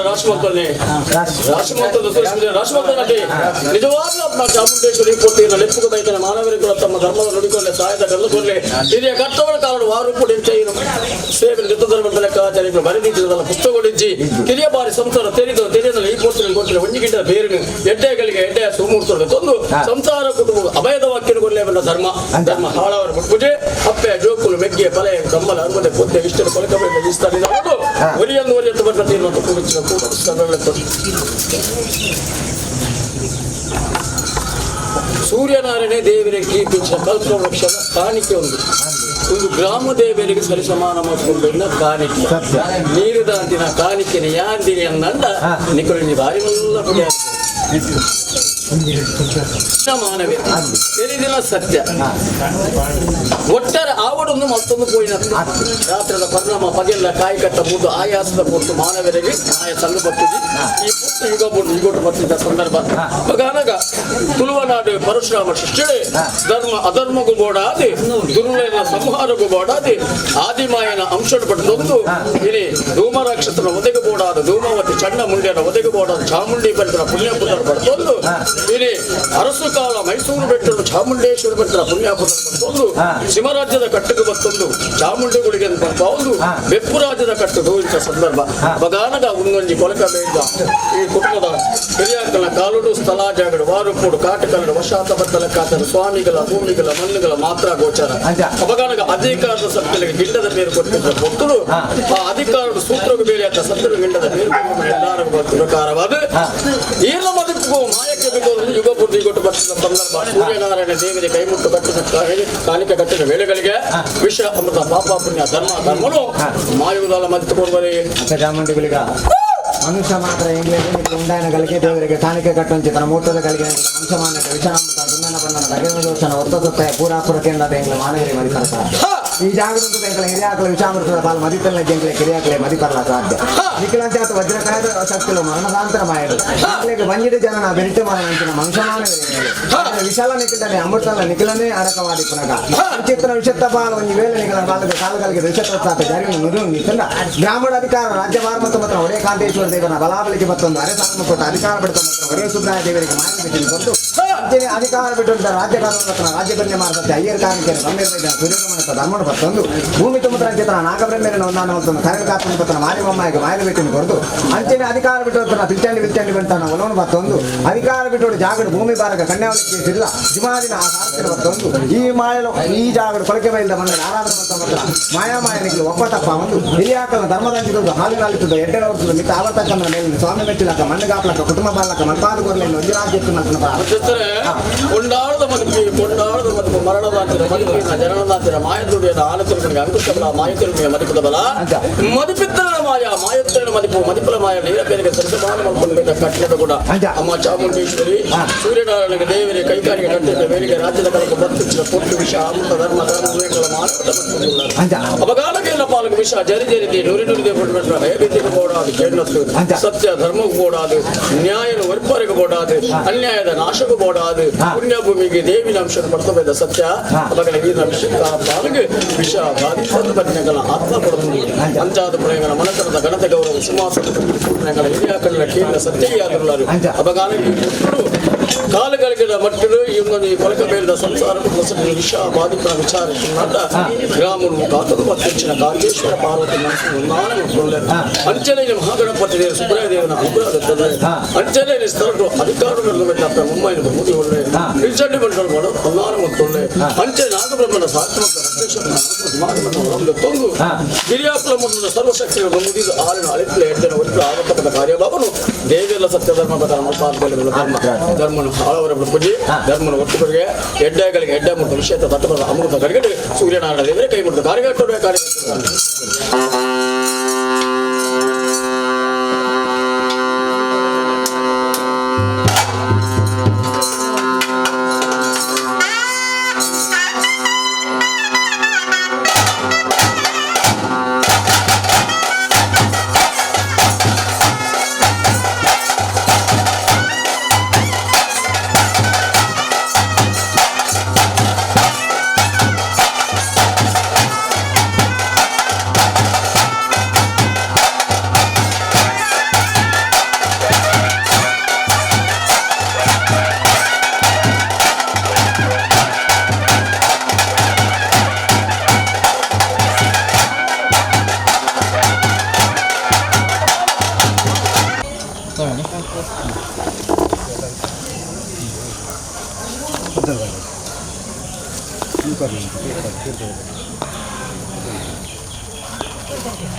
ರಾಷ್ಟ್ರಮಂತೊನ್ನೆ ರಾಷ್ಟ್ರಮಂತದ ರಾಷ್ಟ್ರಮಂತನಲ್ಲಿ ನಿಜವಾಗ್ಲೂ ಅಮ್ಮ ಚಾಮುಂಡೇಶ್ವರಿ ಪೊಟ್ಟಿಯನ್ನು ಲೆಪ್ಪುಗ ಬೈತನ ಮಾನವರಿಗೂ ತಮ್ಮ ಧರ್ಮದ ನುಡಿಕೊಳ್ಳೆ ಸಾಯದ ಗಲ್ಲುಕೊಲ್ಲೆ ಹಿರಿಯ ಕರ್ತವರ ಕಾಲಡು ವಾರು ಪುಡಿ ಸೇವೆ ಧರ್ಮದ ಲೆಕ್ಕಾಚಾರಿಗಳು ಬರೆದಿದ್ದಲ್ಲ ಪುಸ್ತಕಗಳಿಜ್ಜಿ ಕಿರಿಯ ಬಾರಿ ಸಂಸಾರ ತೆರೆದು ತೆರೆದಲ್ಲಿ ಈ ಪೋರ್ತಿನ ಕೊಟ್ಟಿನ ಒಂಜಿಗಿಂತ ಬೇರೆ ಎಡ್ಡೆಗಳಿಗೆ ಎಡ್ಡೆಯ ಸುಮೂರ್ತರು ತಂದು ಸಂಸಾರ ಕುಟುಂಬ ಅಭಯದ ವಾಕ್ಯನ ಕೊಲ್ಲೆ ಧರ್ಮ ಧರ್ಮ ಹಾಳವರ ಪೂಜೆ ಅಪ್ಪೆ ಜೋಕುಲು ಮೆಗ್ಗಿಯ ಪಲೆ ಕಮ್ಮಲ ಅರ್ಮದೆ ಪೊದ್ದೆ ಇಷ್ಟರ ಕೊಲಕಬೇಡ ಇಸ್ತಾರಿದವರು ಒಲಿಯನ್ನು ಒಲಿಯತ್ತು ಬರ್ತ ತೀರ್ಮಾನ ಕೂಡಿಸಿದ ಕೂಡ ಸೂರ್ಯನಾರಾಯಣ ದೇವರಿಗೆ ಕೀಪಿಂಚ ಕಲ್ಪವೃಕ್ಷದ ಕಾಣಿಕೆ ಒಂದು ಒಂದು ಗ್ರಾಮ ದೇವರಿಗೆ ಸರಿಸಮಾನ ಮಾಡಿಕೊಂಡ ಕಾಣಿಕೆ ಸತ್ಯ. ನೀರು ದಾಂತಿನ ಕಾಣಿಕೆನ ಯಾಂದಿನಿ ಅಂದಂಡ ನಿಕೊಳಿ ಬಾರಿ ಮಲ್ಲ ಪುಣ್ಯ ಮಾನವೇ ತೆರಿದಿನ ಸತ್ಯ ಒಟ್ಟಾರೆ ಆವಡೊಂದು ಮತ್ತೊಂದು ಪೋಯಿನ ರಾತ್ರದ ಪರಿಣಾಮ ಪಗೆಲ್ಲ ಕಾಯಿ ಕಟ್ಟ ಮುದ್ದು ಆಯಾಸದ ಪೊಟ್ಟು ಮಾನವರಿಗೆ ಆಯ ಸಣ್ಣ ಬರ್ತದೆ ಈ ಪುಟ್ಟ ಯುಗ ಬುಟ್ಟು ಯುಗೋಟು ಬರ್ತಿದ್ದ ಸಂದರ್ಭ ಮಗನಗ ತುಳುವನಾಡು ಪರಶುರಾಮ ಶಿಷ್ಯಳೆ ಧರ್ಮ ಅಧರ್ಮಗೂ ಬೋಡಾದಿ ದುರುಳನ ಸಂಹಾರಗೂ ಬೋಡಾದಿ ಆದಿಮಾಯನ ಅಂಶಡು ಪಡೆದೊಂದು ಇಲ್ಲಿ ಧೂಮರಾಕ್ಷಸನ ಒದಗಿ ಬೋಡಾದ ಧೂಮಾವತಿ ಚಣ್ಣ ಮುಂಡ್ಯನ ಒದಗಿ ಬೋಡಾದ ಚಾಮುಂಡಿ ಬೆಟ್ಟದ ಪುಣ್ಯಪುತ್ರ ಪಡೆದೊಂದು ಇಲ್ಲಿ ಅರಸು ಕಾಲ ಮೈಸೂರು ಬೆಟ್ಟದ ಚಾಮುಂಡೇಶ್ವರಿ ಬೆಟ್ಟದ ಪುಣ್ಯಪುತ್ರ ಪಡೆದೊಂದು ಸಿಂಹರಾಜ್ಯದ ಕಟ್ಟುಗೆ ಬತ್ತೊಂದು ಚಾಮುಂಡಿ ಗುಡಿಗೆ ಅಂತ ಒಂದು ಬೆಪ್ಪು ರಾಜ್ಯದ ಕಟ್ಟುದು ಇಂಥ ಸಂದರ್ಭ ಬಗಾನಗ ಉಂದೊಂಜಿ ಕೊಲಕ ಬೇಡ ಈ ಕುಟುಂಬದ ಹಿರಿಯಾಕಲ ಕಾಲುಡು ಸ್ಥಳ ಜಾಗಡು ವಾರುಪೋಡು ಕಾಟಕಲ್ಲಡು ವಶಾತ ಬದ್ದಲ ಕಾತರು ಸ್ವಾಮಿಗಳ ಭೂಮಿಗಳ ಮಣ್ಣುಗಳ ಮಾತ್ರ ಗೋಚಾರ ಅಬಗಾನಗ ಅಧಿಕಾರದ ಸತ್ತಲಿಗೆ ಗಿಂಡದ ಬೇರು ಕೊಟ್ಟಿದ್ದ ಭಕ್ತರು ಆ ಅಧಿಕಾರದ ಸೂತ್ರಕ್ಕೆ ಬೇರೆ ಅಂತ ಸತ್ತರು ಗಿಂಡದ ಬೇರು ಎಲ್ಲರಿಗೂ ಪ್ರಕಾರವಾದ ಏನ ಮದುಕು ಮಾಯಕ್ಕೆ ಬೇಕು ಯುಗ ಬುದ್ಧಿ ಕೊಟ್ಟು ಬರ್ತಿದ್ದ ಸಂದರ್ಭ ಸೂರ್ಯನಾರಾಯಣ ದೇವರಿಗೆ ಕೈಮುಟ್ಟು ಕಟ್ಟಿದ ಕಾಣಿಕೆ ಕಟ್ಟಿದ ವೇಳೆಗಳಿಗೆ ವಿಷ ಅಮೃತ ಪಾಪ ಪುಣ್ಯ ಧರ್ಮ ಧರ್ಮನು ಮಾಯುವುದಲ್ಲ ಮದ್ದು ಕೊಡುವರೆ ಚಾಮುಂಡಿ ಗುಳಿಗ ಮನುಷ್ಯ ಮಾತ್ರ ಇಂಗ್ಲೇಜ್ ಉಂಡಾಯನ ಗಳಿಗೆ ದೇವರಿಗೆ ಕಾಣಿಕೆ ಕಟ್ಟುವಂತೆ ತನ್ನ ಮೂರ್ತದ ಗಳಿಗೆ ಮನುಷ್ಯ ಮಾನಕ ವಿಷಾಮೃತ ದುನ್ನನ ಬಣ್ಣನ ದಗನ ದೋಷನ ಒತ್ತ ಸೊತ್ತ ಪೂರಾಪುರ ಕೇಂದ್ರದ ಎಂಗ್ಲ ಮಾನವರಿಗೆ ಮದಿಪರಸ ಈ ಜಾಗದಂತ ಎಂಗ್ಲ ಹಿರಿಯಾಕಲ ವಿಷಾಮೃತದ ಪಾಲು ಮದಿತಲ್ಲ ಎಂಗ್ಲ ಕಿರಿಯಾಕಲೆ ಮದಿಪರಲ ಸಾಧ್ಯ. ನಿಖಿಲಾಂಚಾತ ವಜ್ರಕಾಯದ ಶಕ್ತಿಲು ಮರಣದಾಂತರ ಮಾಯಡು ಬಂಜಿಡ ಜನನ ಬೆರಿಟೆ ಮರಣ ಮನುಷ್ಯಮಾನ ವಿಶಾಲ ನಿಖಿಲನೆ ಅಮೃತಲ ನಿಖಿಲನೇ ಅಡಕವಾದಿ ಪುನಗ ಚಿತ್ರ ವಿಷತ್ತ ಬಾಲ ಒಂಜಿ ವೇಳೆ ನಿಖಲ ಬಾಲದ ಕಾಲಗಳಿಗೆ ವಿಷತ್ತ ಜಾರಿ ನುರು ನಿಖಿಲ ಗ್ರಾಮೀಣ ಅಧಿಕಾರ ರಾಜ್ಯಭಾರ ಮತ್ತು ಮಾತ್ರ ಒಡೆಯ ಕಾಂತೇಶ್ವರ ದೇವನ ಬಲಾಬಲಿಗೆ ಮತ್ತೊಂದು ಅರೆ ಸಾಮಕೊಟ್ಟ ಅಧಿಕಾರ ಪಡೆದ ಮಾತ್ರ ಒಡೆಯ ಸುಬ್ರಾಯ ದೇವರಿಗೆ ಮಾಹಿತಿ ಬಿಟ್ಟು ಬಂದು ಅಧಿಕಾರ ಬಿಟ್ಟು ರಾಜ್ಯ ಕಾನೂನು ರಾಜ್ಯ ಬನ್ನೆ ಮಾರ್ಗಕ್ಕೆ ಅಯ್ಯರ್ ಕಾರ್ಮಿಕರು ಗಂಭೀರ ಸೂರ್ಯರಮಣ ಧರ್ಮಣ ಬತ್ತೊಂದು ಭೂಮಿ ತುಂಬುತ್ತ ಅಂಚಿತನ ನಾಗಬ್ರಹ್ಮೇರನ ಒಂದಾನ ಮತ್ತೊಂದು ಕರಡು ಕಾಪನ ಪತ್ರ ಮಾರಿಬೊಮ್ಮಾಯಿಗೆ ಮಾಯದ ಬಿಟ್ಟು ಕೊರದು ಅಂಚನೆ ಅಧಿಕಾರ ಬಿಟ್ಟು ಪಿಲ್ಚಂಡಿ ಬಿಲ್ಚಂಡಿ ಬಂತಾನ ಒಲವನು ಬತ್ತೊಂದು ಅಧಿಕಾರ ಬಿಟ್ಟು ಜಾಗಡು ಭೂಮಿ ಬಾರಕ ಕನ್ಯಾವಳಿಕೆ ಸಿಲ್ಲ ಜುಮಾದಿನ ಆ ಸಾರಥ್ಯ ಬತ್ತೊಂದು ಈ ಮಾಯಲು ಈ ಜಾಗಡು ಕೊಳಕೆ ಬೈಲ್ದ ಮಣ್ಣ ಆರಾಧನೆ ಮತ್ತು ಮಾತ್ರ ಮಾಯಾಮಾಯನಿಗೆ ಒಪ್ಪ ತಪ್ಪ ಒಂದು ಹಿರಿಯಾಕಲ ಧರ್ಮದಂಚಿದ್ದು ಹಾಲಿನಾಲಿತ್ತದ ಎಡ್ಡೆ ಹೊರ್ತದ ಮಿತ್ತ ಆವರ್ತಕ್ಕಂದ ಮೇಲೆ ಸ್ವಾಮಿ ಮೆಟ್ಟಿಲಕ್ಕ ಮಣ್ಣು ಗಾಪ್ಲಕ್ಕ ಕುಟುಂಬ ಬಾಲಕ ಮಲ್ಪಾದ ಕೊರಲೆಯನ್ನು ಒಂಜಿ ರಾಜ್ಯಕ್ಕೆ ಮಲ್ಪನ ಕೊಂಡಾಡದ ಮದುವೆ ಕೊಂಡಾಡದ ಮದುವೆ ಮರಣದಾಂತಿರ ಮದುವೆನ ಜನನದಾಂತಿರ ಮಾಯದುಡಿಯದ ಆಲತಿರುಗಳಿಗೆ ಅಂಕುಶಬಲ ಮಾಯತಿರುಮೆಯ ಮದಿಪದ ಬಲ ಮದಿಪಿತ್ತನ ಮಾಯ ಮಾಯತ್ತನ ಮದಿಪು ಮದಿಪುಲ ಮಾಯ ನೀರ ಬೇರೆಗೆ ಸರಿಸಮಾನ ಮಲ್ಪೊಂದು ಕಟ್ಟಣದ ಕೂಡ ಅಮ್ಮ ಚಾಮುಂಡೇಶ್ವರಿ ಸೂರ್ಯನಾರಾಯಣಗೆ ದೇವರಿಗೆ ಕೈಕಾರಿಗೆ ಕಟ್ಟಿದ ಬೇರಿಗೆ ರಾಜ್ಯದ ಕಲಕ ಬತ್ತಿಚ್ಚಿದ ಪೊಟ್ಟು ವಿಷ ಅಮೃತ ಧರ್ಮ ಧರ್ಮ ಮಾನವ ಅಪಗಾಲಕ್ಕೆ ಪಾಲಕ ವಿಷ ಜರಿ ಜರಿದೆ ನುರಿ ನುರಿದೆ ಭಯಭೀತಿಗೆ ಬೋಡಾದು ಕೇಳತ್ತು ಸತ್ಯ ಧರ್ಮಕ್ಕೆ ಬೋಡಾದು ನ್ಯಾಯನ ವರ್ಪರಿಗೆ ಬೋಡಾದು ಅನ್ಯಾಯದ ನಾಶಕ್ಕೂ ಬೋಡಾದು ಪುಣ್ಯಭೂಮಿಗೆ ದೇವಿನ ಅಂಶ ಪಡ್ತಬೇದ ಸತ್ಯ ಅಪಗಲ ವೀರನ ಅಂಶ ಪಾಲಿಗೆ ವಿಷ ಬಾಧಿಸದ ಬನ್ನೆಗಳ ಆತ್ಮ ಕೊಡುವುದು ಅಂಚಾದ ಪ್ರೇಮನ ಮನತನದ ಘನತೆ ಗೌರವ ಸಿಂಹಾಸನ ಹಿರಿಯ ಕಣ್ಣ ಕೀಳಿನ ಸತ್ಯಯಾದರು ಅಪಗಾಲ ಕಾಲುಗಳಿಗೆ ಮಟ್ಟಲು ಇವನು ಕೊಲಕ ಬೇಲಿದ ಸಂಸಾರ ವಿಷ ಬಾಧಿಪನ ವಿಚಾರ ಗ್ರಾಮನು ಕಾತದು ಮತ್ತಿಚ್ಚಿನ ಕಾಂತೇಶ್ವರ ಪಾರ್ವತಿ ಮನಸ್ಸು ಒಂದಾನ ಮಕ್ಕಳು ಅಂಚನೆ ಮಹಾಗಣಪತಿ ದೇವ ಸುಬ್ರಾಯ ದೇವನ ಅನುಗ್ರಹ ಅಂಚನೆ ಸ್ಥಳರು ಅಧಿಕಾರಗಳು ಮುಂಬೈನ ಮೂಡಿ ಒಳ್ಳೆ ನಿಲ್ಚಂಡಿ ಬಂಡಳು ಒಂದಾನ ಮಕ್ಕಳು ಅಂಚೆ ನಾಗಬ್ರಹ್ಮನ ಸಾತ್ಮಕ ತೊಂದು ಗಿರಿಯಾಕುಲ ಮೊದಲ ಸರ್ವಶಕ್ತಿಗಳು ಮುಗಿದು ಆಳಿನ ಅಳಿಪು ಎಡ್ಡನ ಒಟ್ಟು ಆವರ್ತಪದ ಕಾರ್ಯಭಾವನು ದೇವಿಯಲ್ಲ ಸತ್ಯ ಧರ್ಮ ಧರ್ಮ ಧರ್ಮನು ಆಳವರ ಪೂಜೆ ಧರ್ಮನ ಒಟ್ಟುಗಳಿಗೆ ಎಡ್ಡೆಗಳಿಗೆ ಎಡ್ಡೆ ಮುಟ್ಟ ವಿಷಯ ತಟ್ಟಬದ ಅಮೃತ ಕಡೆಗಡೆ ಸೂರ್ಯನಾರಾಯಣ ದೇವರೇ ಕೈ ಮುಟ್ಟ ಕಾರ್ಯಕರ್ತರು ಕಾರ್ಯ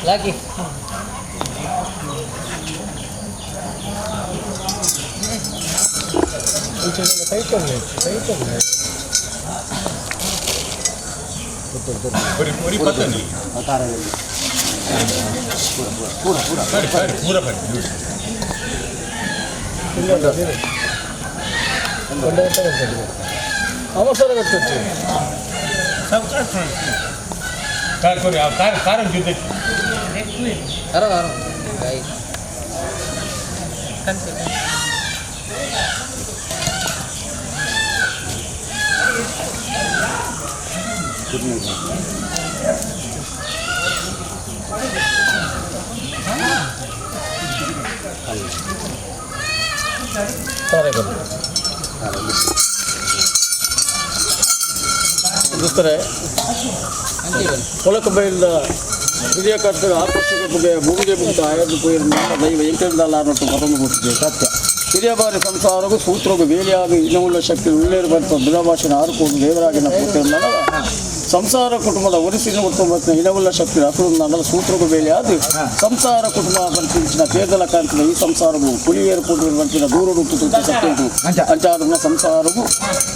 Lagi. ಅವಸರ ಕಟ್ಟುತ್ತೆ ದೋಸ್ತರೆ ಕೊಳಕ ಬೈಲ್ದ ಹಿರಿಯ ಕರ್ತರು ಆಕರ್ಷಕ ಭೂಮಿಗೆ ಮುಕ್ತ ಆಯದು ದೈವ ಎಂಟೆಂದಲ್ಲ ಅನ್ನೋದು ಮತ್ತೊಂದು ಗೊತ್ತಿದೆ ಸತ್ಯ ಹಿರಿಯ ಬಾರಿ ಸಂಸಾರಗೂ ಸೂತ್ರಗೂ ಬೇಲಿಯಾಗಿ ಇನ್ನುಳ್ಳ ಶಕ್ತಿ ಉಳ್ಳೇರು ಬಂತ ಬುಧಭಾಷೆನ ಆರುಕೊಂಡು ದೇವರಾಗಿನ ಪೂರ್ತಿ ಸಂಸಾರ ಕುಟುಂಬದ ಒರಿಸಿನ ಮತ್ತು ಇನವುಳ್ಳ ಶಕ್ತಿ ಅಕುಲು ಸೂತ್ರಗೂ ಬೇಲಿಯಾದ ಸಂಸಾರ ಕುಟುಂಬ ಬಂತಿನ ಪೇದಲ ಕಾಂತಿನ ಈ ಸಂಸಾರವು ಪುಳಿಯೇರು ಕುಟುಂಬ ದೂರ ಸತ್ಯ ಉಂಟು ಅಂಚಾದ ಸಂಸಾರವು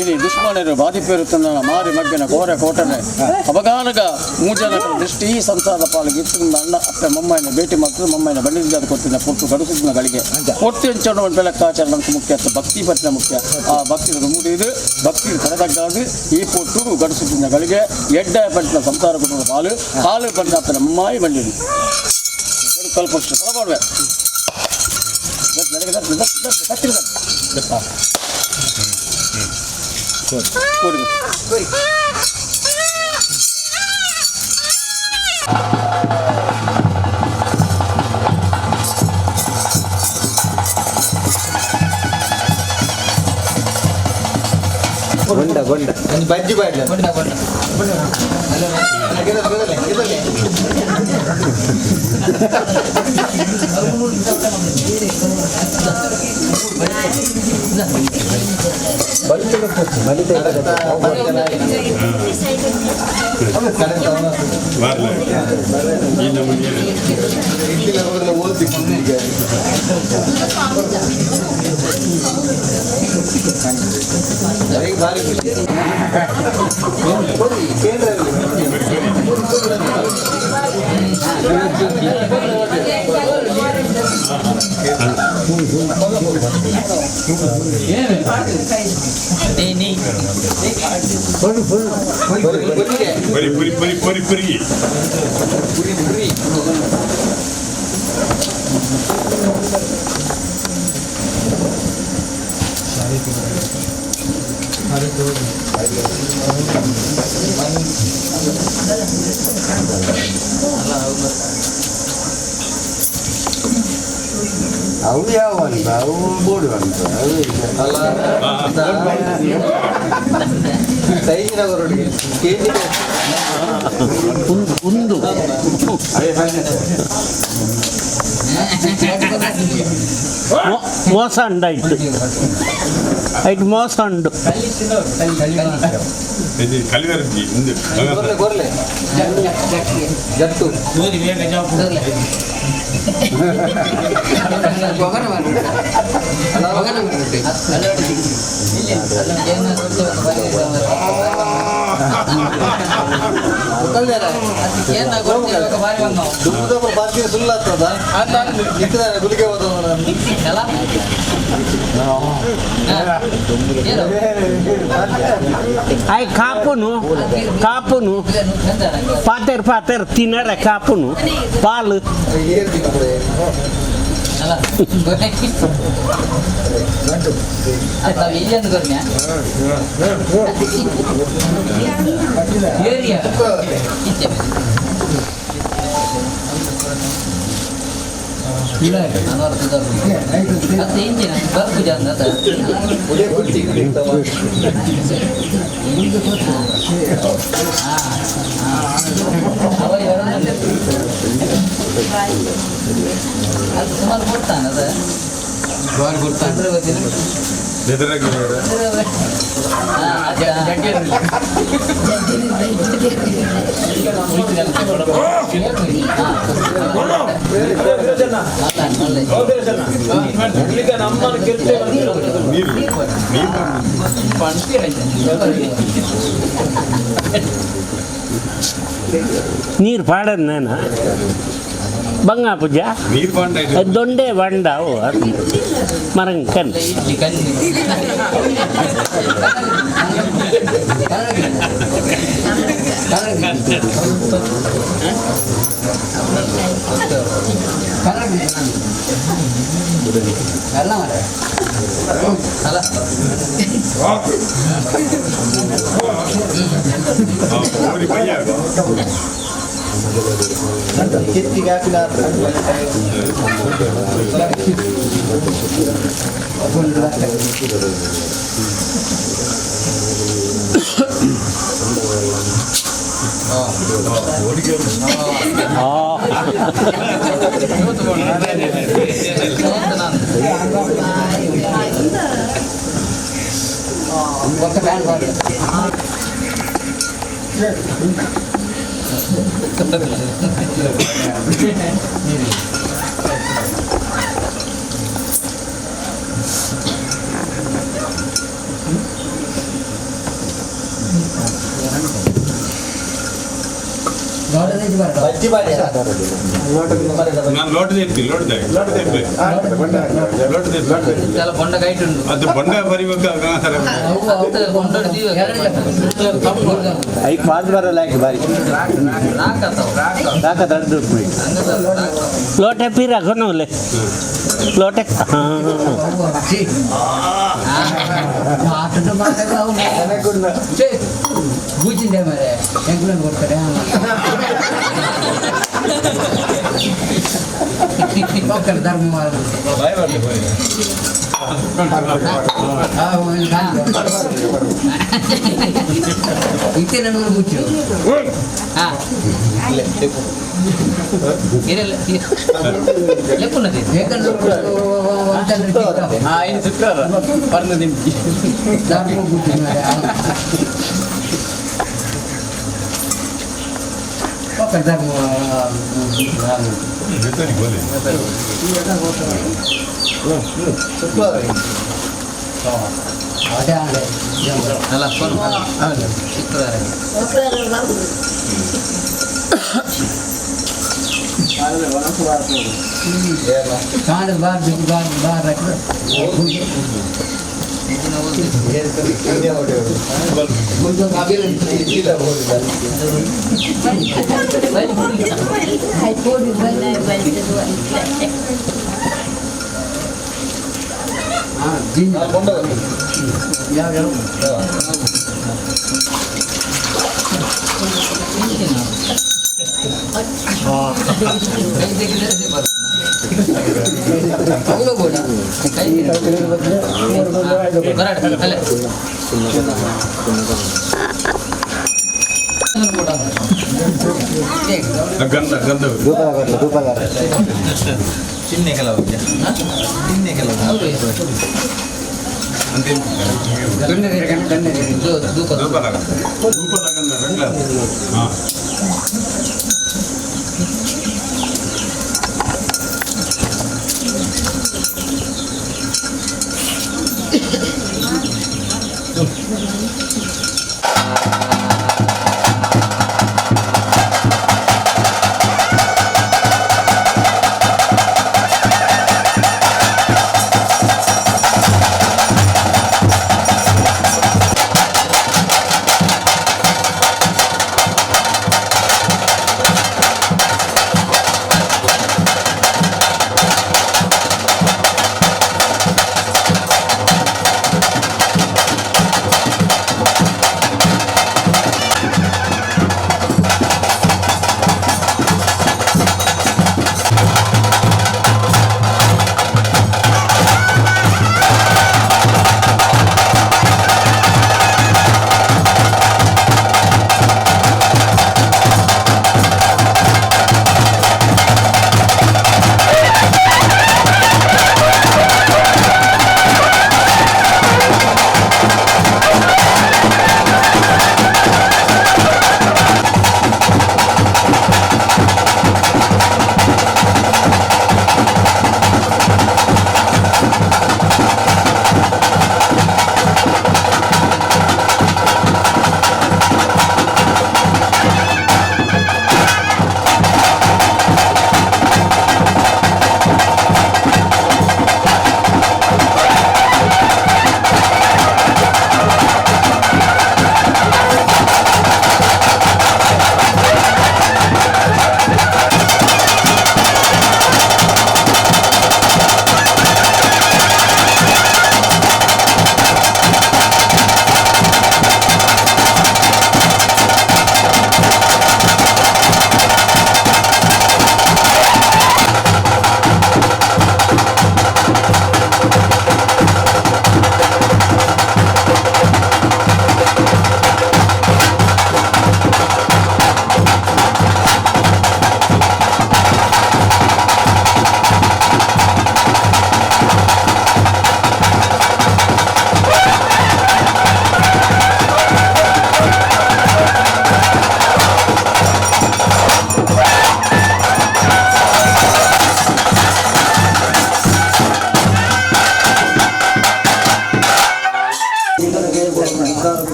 ಇಲ್ಲಿ ದುಶ್ಮನರು ಬಾಧಿಪೇರು ತನ್ನ ಮಾರಿ ಮಗ್ಗನ ಕೋರೆ ಕೋಟನೆ ಅಪಗಾನಗ ಮೂಜನ ದೃಷ್ಟಿ ಈ ಸಂಸಾರದ ಪಾಲಿಗೆ ಇತ್ತು ಅಣ್ಣ ಅಪ್ಪೆ ಮಮ್ಮಯ್ಯನ ಭೇಟಿ ಮಾಡ್ತದೆ ಮಮ್ಮಯ್ಯನ ಬಣ್ಣಿಂದ ಕೊತ್ತಿನ ಪೊಟ್ಟು ಗಡುಸುತ್ತಿನ ಗಳಿಗೆ ಪೊಟ್ಟು ಎಂಚನ್ನು ಒಂದು ಬೆಳಕಾಚಾರ ನಮ್ಗೆ ಮುಖ್ಯ ಭಕ್ತಿ ಪತ್ತಿನ ಮುಖ್ಯ ಆ ಭಕ್ತಿ ಮೂಡಿದು ಭಕ್ತಿ ತರತಕ್ಕಾಗಿ ಈ ಪೊಟ್ಟು ಗಡುಸುತ್ತಿನ ಗಳಿಗೆ ಎಡ್ಡ ಪಟ್ಟಿನ ಸಂಸಾರ ಕುಟುಂಬದ ಪಾಲು ಹಾಲು ಪಟ್ಟಿನ ಅಪ್ಪನ ಮಮ್ಮಾಯಿ ಬಂಡಿದು. ಕಲ್ಪಷ್ಟು ಮಾಡುವೆ. ಗೊಂಡ ಗೊಂಡ. ಒಂದು ಬಜ್ಜಿ ಬಾಡ್ಲ. ಬೊಂಡ ಬೊಂಡ. ನೀ ನೀ. ಪರಿ ಪುರಿ ಪರಿ ಪರಿ ಪುರಿ. ಅವು ಯಾವ ಅಂತ ಅವು ಬೋಡು ಅಂತ ಅವು. ಸೈಜಿನ ಹೊರಡಿಗೆ ಕೆಜಿ. ಒಂದು. ಮೋಸ ಉಂಡಾಯ್ತು ಐಟ್ ಮೋಸ ಉಂಡು. ಇದು ಕಲಿವರ್ಜಿ ಇಂದು. ಗೊರ್ಲೆ ಗೊರ್ಲೆ ಜಟ್ಟು. ದುಮ್ಮದಪ್ಪ ಬಾಕಿ ಸುಳ್ಳಾಗ್ತದ ಇಕ್ಕದಾನೆ ಗುಲಿಗೆ ಹೋದ. ಆಯ್ ಕಾಪುನು ಕಾಪುನು ಪಾತೆರ್ ಪಾತೆರ್ ತಿನ್ನರೆ ಕಾಪುನು ಪಾಲು. ಏರಿಯಾ. ಇಂಜಿನ ಬರ್ಪು ಜನ. ಅದು ಸುಮಾರು ಕೊಡ್ತಾನೆ ಅದ. ಬಾರಿ ಕೊಡ್ತಾನೆ. ನೀರು ನೀರು. ನೀರು ಪಾಡದ್ ನೇನ ಬಂಗ ಪೂಜ. ನೀರು ಬಾಂಡ. ದೊಂಡೆ ಬಂಡ ಅವು ಮರಂಕನ್. ಇಡ್ಲಿ ಕಣ್ಣು. ಅಲ್ಲ. ಓಡಿ ಪಯ್ಯ. ಕೆತ್ತಿಗೆ ಹಾಕಿದ. ಬಜ್ಜಿ ಬಾಡಿ ನಾನು ಲೋಟದ ಇರ್ತೀನಿ, ಲೋಟದ ಲೋಟದ ಇರ್ಲಿ. ಲೋಟದ ಇರ್ಲಿ. చాలా బొండ గైట్ ఉండు ಅದು ಬೊಂಡ ಬರಿಬೇಕು ಸರ್. బొండ ಐಕ್ ಮಾತು ಬರಲ್ಲ ಯಾಕೆ ಬಾರಿ రాకతావు ರಾಕ ತಡೆದು ಲೋಟೆ ಪೀರ ಕೊನೋಲೆ ಲೋಟೆ ಹಾಂ. కూర్చుండే మరి ఎంకులను కొడతాడే ఒక్కరు ధర్మం వాళ్ళు. ఇంతే నలుగురు కూర్చో లేకున్నది ఆయన శుక్రవాರ పర్ణ దింపి. ధర్మం కూర్చున్నారు ఒక ధర్మం. ಜೊತೆಗೆ ಬೋಲೆ. అదే అలా శుక్రవారం. కాదు బార్ బార్ బార్ ಗಂಧ ಗಂಧ. ಧೂಪದ ಧೂಪದ. ಚಿನ್ನೆ ಕೆಲವು ಚಿನ್ನೆ ಕೆಲವು. ధూప ಧೂಪದ ಗಂಧ ಧೂಪದ ಗಂಧ ರಂಗ. ಹಾ.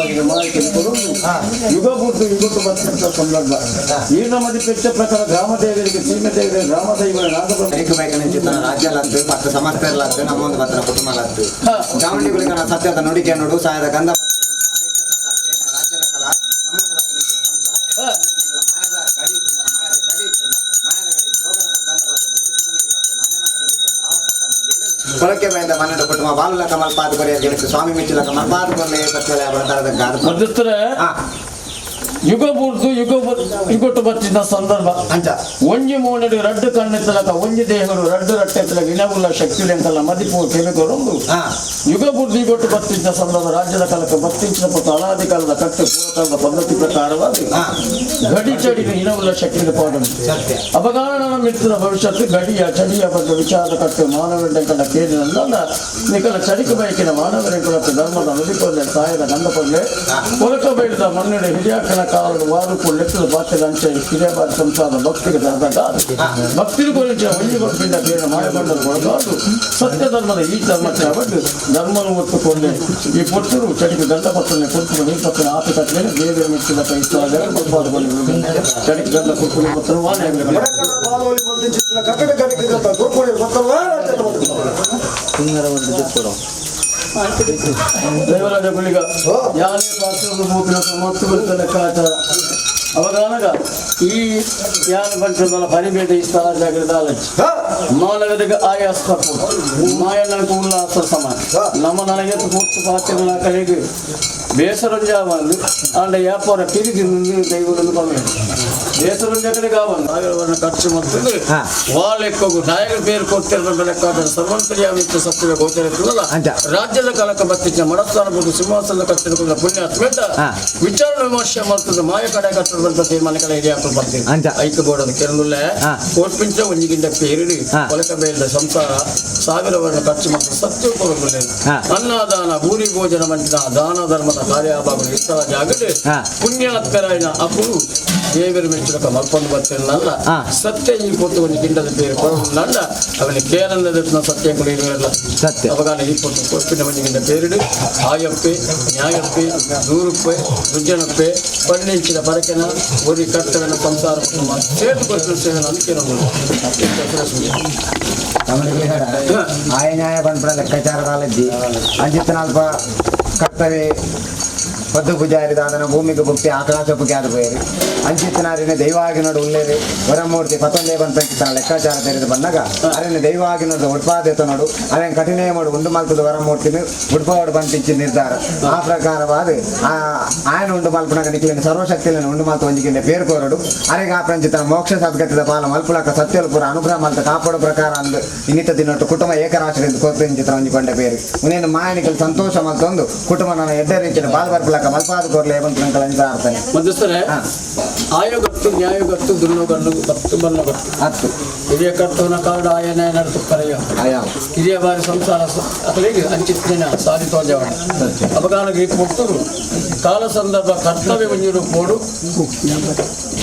ಮಾಹಿತಿ ಯುಗ ಬುಟ್ಟು ಯುಗಟ್ಟು ಬರ್ತಿದ್ದ ಸಂದರ್ಭ ಈ ನಮ್ಮದಿ ಪೆಚ್ಚ ಪ್ರಕಾರ ಗ್ರಾಮ ದೇವರಿಗೆ ಸೀಮೆ ದೇವರಿಗೆ ಗ್ರಾಮ ದೈವ ನಾಗಬ್ರಹ್ಮ ಕೈಕು ಬೇಕನೆ ಚಿತ್ತನ ರಾಜ್ಯಲತ್ತು ಪತ್ತು ಸಮಸ್ತರ್ಲತ್ತು ನಮ್ಮೊಂದು ಪತ್ರ ಕುಟುಂಬಲತ್ತು ಚಾಮುಂಡಿ ಗುಳಿಗನ ಸತ್ಯದ ನುಡಿಕೆ ನೋಡು ಸಾಯದ ಗಂಧ ರಾಜ್ಯದ ಕಲಾ ನಮ್ಮೊಂದು ಪತ್ರ ಸಂಸಾರ ಮಾಯದ ಗಡಿ ಇತ್ತಿನ, ಮಾಯದ ಚಡಿ ಇತ್ತಿನ, ಮಾಯದ ಗಡಿ ಜೋಗದ ಗಂಧ ಬತ್ತೊಂದು ಗುರುಪು ನೀರು ಬತ್ತೊಂದು ಅನೆಮನೆ ಪಿಡಿತೊಂದು ಆವರ್ತಕ್ಕಂಥ ಬೇಲೆ ಕೊಳಕೆ ಬೈದ ಮನ್ನಡ ಕುಟುಂಬ ಬಾಲುಲಕ ಮಲ್ಪಾದ ಕೊರೆಯ ಗೆಣಸು ಸ್ವಾಮಿ ಮೆಚ್ಚುಲಕ ಮಲ್ಪಾದ ಕೊರಲೆ ಸತ್ಯಲಯ ಬಡತರದ ಗಾದ ಮಧ್ಯಸ್ಥರೇ ಹಾ ಯುಗ ಬುಡ್ದು ಯುಗ ಯುಗಟ್ಟು ಬತ್ತಿದ್ದ ಸಂದರ್ಭ ಅಂಚ ಒಂಜಿ ಮೋನಡು ರಡ್ಡು ಕಣ್ಣೆತ್ತಲಕ ಒಂಜಿ ದೇಹರು ರಡ್ಡು ರಟ್ಟೆ ತಲಕ ಇನವುಲ್ಲ ಶಕ್ತಿ ಎಂತಲ್ಲ ಮದಿಪು ಕೆಮಿಕೊರೊಂದು ಹಾ ಯುಗ ಬುಡ್ದು ಯುಗಟ್ಟು ಬತ್ತಿದ್ದ ಸಂದರ್ಭ ರಾಜ್ಯದ ಕಾಲಕ್ಕೆ ಬತ್ತಿಂಚಿನ ಪೊತ್ತು ಅನಾದಿ ಕಾಲದ ಕಟ್ಟು ಪೂರ್ವಕಾಲದ ಪದ್ಧತಿ ಪ್ರಕಾರವಾಗಿ ಹಾ. ಗಡಿ ಚಡಿಗೆ ಇನವುಲ್ಲ ಶಕ್ತಿಯ ಪಾಡನು ಸತ್ಯ ಅಪಗಾನ ಮಿತ್ರನ ಭವಿಷ್ಯತ್ತು ಗಡಿಯ ಚಡಿಯ ಬಗ್ಗೆ ವಿಚಾರ ಕಟ್ಟು ಮಾನವರೆಂಕಡ ಕೇಳಿನಲ್ಲ ನಿಕಲ ಚಡಿಕ ಬಯಕಿನ ಮಾನವರೆಂಕುಲಕ್ಕೆ ಧರ್ಮದ ನುಡಿಕೊಲ್ಲೆ ಸಾಯದ ಗಂಧಕೊಲ್ಲೆ ಕೊಲಕ ಬೇಡಿದ ಮಣ್ಣಿನ ಹಿರಿಯಾಕನ ಕಾಲದ ವಾರು ಲೆಕ್ಕದ ಪಾತ್ರದ ಅಂಚೆ ಹಿರಿಯ ಬಾರಿ ಸಂಸಾರದ ಭಕ್ತಿಗೆ ಧರ್ಮದ ಭಕ್ತಿರು ಕೊಲಿಂಚ ಒಳ್ಳಿ ಕೊಪ್ಪಿಂದ ಕೇಳಿನ ಮಾಯಬಂಡದ ಕೊಳಗಾಡು ಸತ್ಯ ಧರ್ಮದ ಈ ಧರ್ಮಕ್ಕೆ ಅವಡು ಧರ್ಮನು ಒತ್ತುಕೊಂಡೆ ಈ ಪೊತ್ತರು ಚಡಿಕ ಗಂಧ ಪತ್ತನೆ ಕೊಟ್ಟು ನೀಪತ್ತನೆ ಆತ ಕಟ್ಟಲೆ ದೇವರ ಮೆಚ್ಚಿದ ಕೈಸಾದ ಚಡಿಕ ಗಂಧ ಕೊಟ್ಟು ಪತ್ತನು ವಾನೆ ಕಟ್ಟಡ ಕಡೆಗೆ ಗುರುಕುಳಿ ಗೊತ್ತಲ್ವಾ ದೇವರಾಜ ಗುಳಿಗ ಯಾನೇ ಪಾತ್ರದ ಮೂಪಿನ ಮತ್ತು ಗುಳಿಕ ಲೆಕ್ಕಾಚಾರ ಅವಾಗಾನಗ ಈ ಯಾನ ಪಂಚದಲ್ಲ ಪರಿಬೇಟ ಈ ಸ್ಥಳ ಜಾಗೃತ ಆಲೋಚನೆ ಮಾನವರಿಗೆ ಆಯಾಸ ತಪ್ಪು ಮಾಯನకు ಉಲ್ಲಾಸ ಸಮ ನಮ್ಮ ನನಗೆ ಪೂರ್ತಿ ಪಾತ್ರೆಗಳ ಕಡೆಗೆ ಬೇಸರಂಜಾವಂದು ಆಂಡ ವ್ಯಾಪಾರ ತಿರುಗಿ ಮುಂದಿನ ದೈವಗಳನ್ನು ಕಮ್ಮಿ ಬೇಸರಂಜ ಕಡೆಗೆ ಆವಂದು ಸಾವಿರವನ್ನು ಖರ್ಚು ಮಾಡ್ತಿದ್ರೆ ಹಾ. ವಾಲೆಕ್ಕೋಗು ನಾಯಕರ పేరు ಕೊಡ್ತಿರೋ ಲೆಕ್ಕಾಚಾರ ಸರ್ವಂತರ್ಯಾಮಿತ್ಯ ಸತ್ಯದ ಗೋಚರ ಇರ್ತದಲ್ಲ ಅಂಚ. ರಾಜ್ಯದ ಕಾಲಕ್ಕೆ ಬತ್ತಿಚ್ಚ ಮಡಸ್ಥಾನ ಬಿಟ್ಟು ಸಿಂಹಾಸನ ಕಟ್ಟಿದುಕೊಂಡ ಪುಣ್ಯಾತ್ಮೇಟ ಹಾ. ವಿಚಾರ ವಿಮರ್ಶೆ ಮಾಡ್ತದೆ ಮಾಯ ಕಡೆ ಕಟ್ಟದಂತ ತೀರ್ಮಾನ ಕಡೆ ಹಿರಿಯ ಬರ್ತೀವಿ ಅಂಚ. ಐಕ್ಯ ಬೋರ್ಡ್ ಕೆರಂದುಲ್ಲೆ ಹಾ. ಕೋರ್ಪಿಂಚ ಒಂಜಿಗಿಂಡ ಪೇರಿಡಿ ಹಾ. ಕೊಲಕ ಬೇಲ್ದ ಸಂಸಾರ ಸಾವಿರ ವರ್ಣ ಖರ್ಚು ಮತ್ತು ಸತ್ಯ ಕೊರಗುಲ್ಲೆ ಹಾ. ಅನ್ನದಾನ ಭೂರಿ ಭೋಜನ ಮಂಚಿನ ದಾನ ಧರ್ಮದ ಕಾರ್ಯಭಾಗ ಇಷ್ಟರ ಜಾಗಡೆ ಹಾ. ಪುಣ್ಯಾತ್ಮರಾಯನ ಅಪುರು ದೇವರ ಮೆಚ್ಚುಲಕ ಮಲ್ಪಂದು ಬರ್ತಿರಲ್ಲ ಹಾ. ಸತ್ಯ ಈ ಪೊತ್ತು ಒಂದು ಗಿಂಡದ പേര് ಕೊರಗುಲ್ಲ ಅವನ ಕೇರಳದ ಸತ್ಯ ಇರಲ್ಲ ಸತ್ಯ. ಅವಾಗ ಈ ಪೊತ್ತು ಕೊಪ್ಪಿನ ಮಂಜಿಗಿಂದ പേരിಡು ಆಯಪ್ಪೆ ನ್ಯಾಯಪ್ಪೆ ನೂರುಪ್ಪೆ ರುಜ್ಜನಪ್ಪೆ ಪನ್ನಿಂಚಿನ ಪರಕೆನ ಒರಿ ಕರ್ತವ್ಯನ ಸಂಸಾರ ಕುಟುಂಬ ಸೇತು ಕೊಟ್ಟು ಸೇವೆ ನಂಬಿಕೆ ಆಯ ನ್ಯಾಯ ಪನ್ಪುನ ಲೆಕ್ಕಾಚಾರ ಕಾಲಜ್ಜಿ ಅಂಚಿತ್ತನಲ್ಪ ಕರ್ತವ್ಯ ಪದ್ದು ಪೂಜಾರಿ ದಾದನ ಭೂಮಿಗೆ ಭುಕ್ತಿ ಆಕಾಶ ಪುಕ್ಕೆ ಆದ ಪೋಯರಿ ಅಂಚಿತ್ತನಾರಿನ ದೈವಾಗಿ ನೋಡು ಉಲ್ಲೇರಿ ವರಮೂರ್ತಿ ಪತೊಂದೇ ಪಂಚಿತನ ಲೆಕ್ಕಾಚಾರ ತೆರೆದು ಬಂದಾಗ ಅರಣ್ಯ ದೈವಾಗಿ ನೋಡು ಉಡ್ಪಾದೆತ ನೋಡು ಅವನ್ ಕಠಿಣ ಮಾಡು ಉಂಡು ಮಲ್ತದ ವರಮೂರ್ತಿನ ಉಡ್ಪವಾಡು ಪಂಪಿಂಚಿ ನಿರ್ಧಾರ ಆ ಪ್ರಕಾರವಾದ ಆ ఆయన ಉಂಡು ಮಲ್ಪುನಗ ನಿಕ್ಲಿನ ಸರ್ವಶಕ್ತಿలను ಉಂಡು ಮಲ್ತ ಒಂಜಿಕಿಂಡ పేరు ಕೋರಡು ಅರೆಗ ಆ ಪ್ರಂಚಿತನ ಮೋಕ್ಷ ಸದ್ಗತಿದ ಪಾಲ ಮಲ್ಪುಲಕ ಸತ್ಯಲ್ಪುರ ಅನುಗ್ರಹ ಮಲ್ತ ಕಾಪಾಡು ಪ್ರಕಾರ ಅಂದು ಇನ್ನಿತ ದಿನೊಟ್ಟು ಕುಟುಂಬ ಏಕರಾಶಿಯಿಂದ ಕೋರ್ಪಿಂಚಿತನ ಒಂಜಿಕೊಂಡ పేరు ಉನೇನು ಮಾಯನಿಕಲ್ ಸಂತೋಷ ಮಲ್ತೊಂದು ಕುಟುಂಬ ನನ್ನ ಎಡ್ಡ ರೀತಿಯ ಬಾಲ್ ಬರ್ಪುಲಕ ಮಲ್ಪಾದ ಕೋರ್ಲೆ ಏಮಂತ ಆಡ್ತಾನೆ ಮಧ್ಯಸ್ಥರೇ ಹಾ. ಆಯೋಗತ್ತು ನ್ಯಾಯಗತ್ತು ದುರ್ನೋಗಲ್ಲು ಬತ್ತು ಬನ್ನಗತ್ತು ಹತ್ತು ಹಿರಿಯ ಕರ್ತವನ ಕಾರಣ ಆಯನ ನಡತು ಪರೆಯ ಆಯಾವ ಹಿರಿಯ ಬಾರಿ ಸಂಸಾರ ಅಕಲಿಗೆ ಅಂಚಿತ್ತಿನ ಸಾಧಿತೋಜವಣ ಅಪಗಾನಗೆ ಕೊಟ್ಟರು ಕಾಲ ಸಂದರ್ಭ ಕರ್ತವ್ಯ ಮಂಜೂರು ಕೋಡು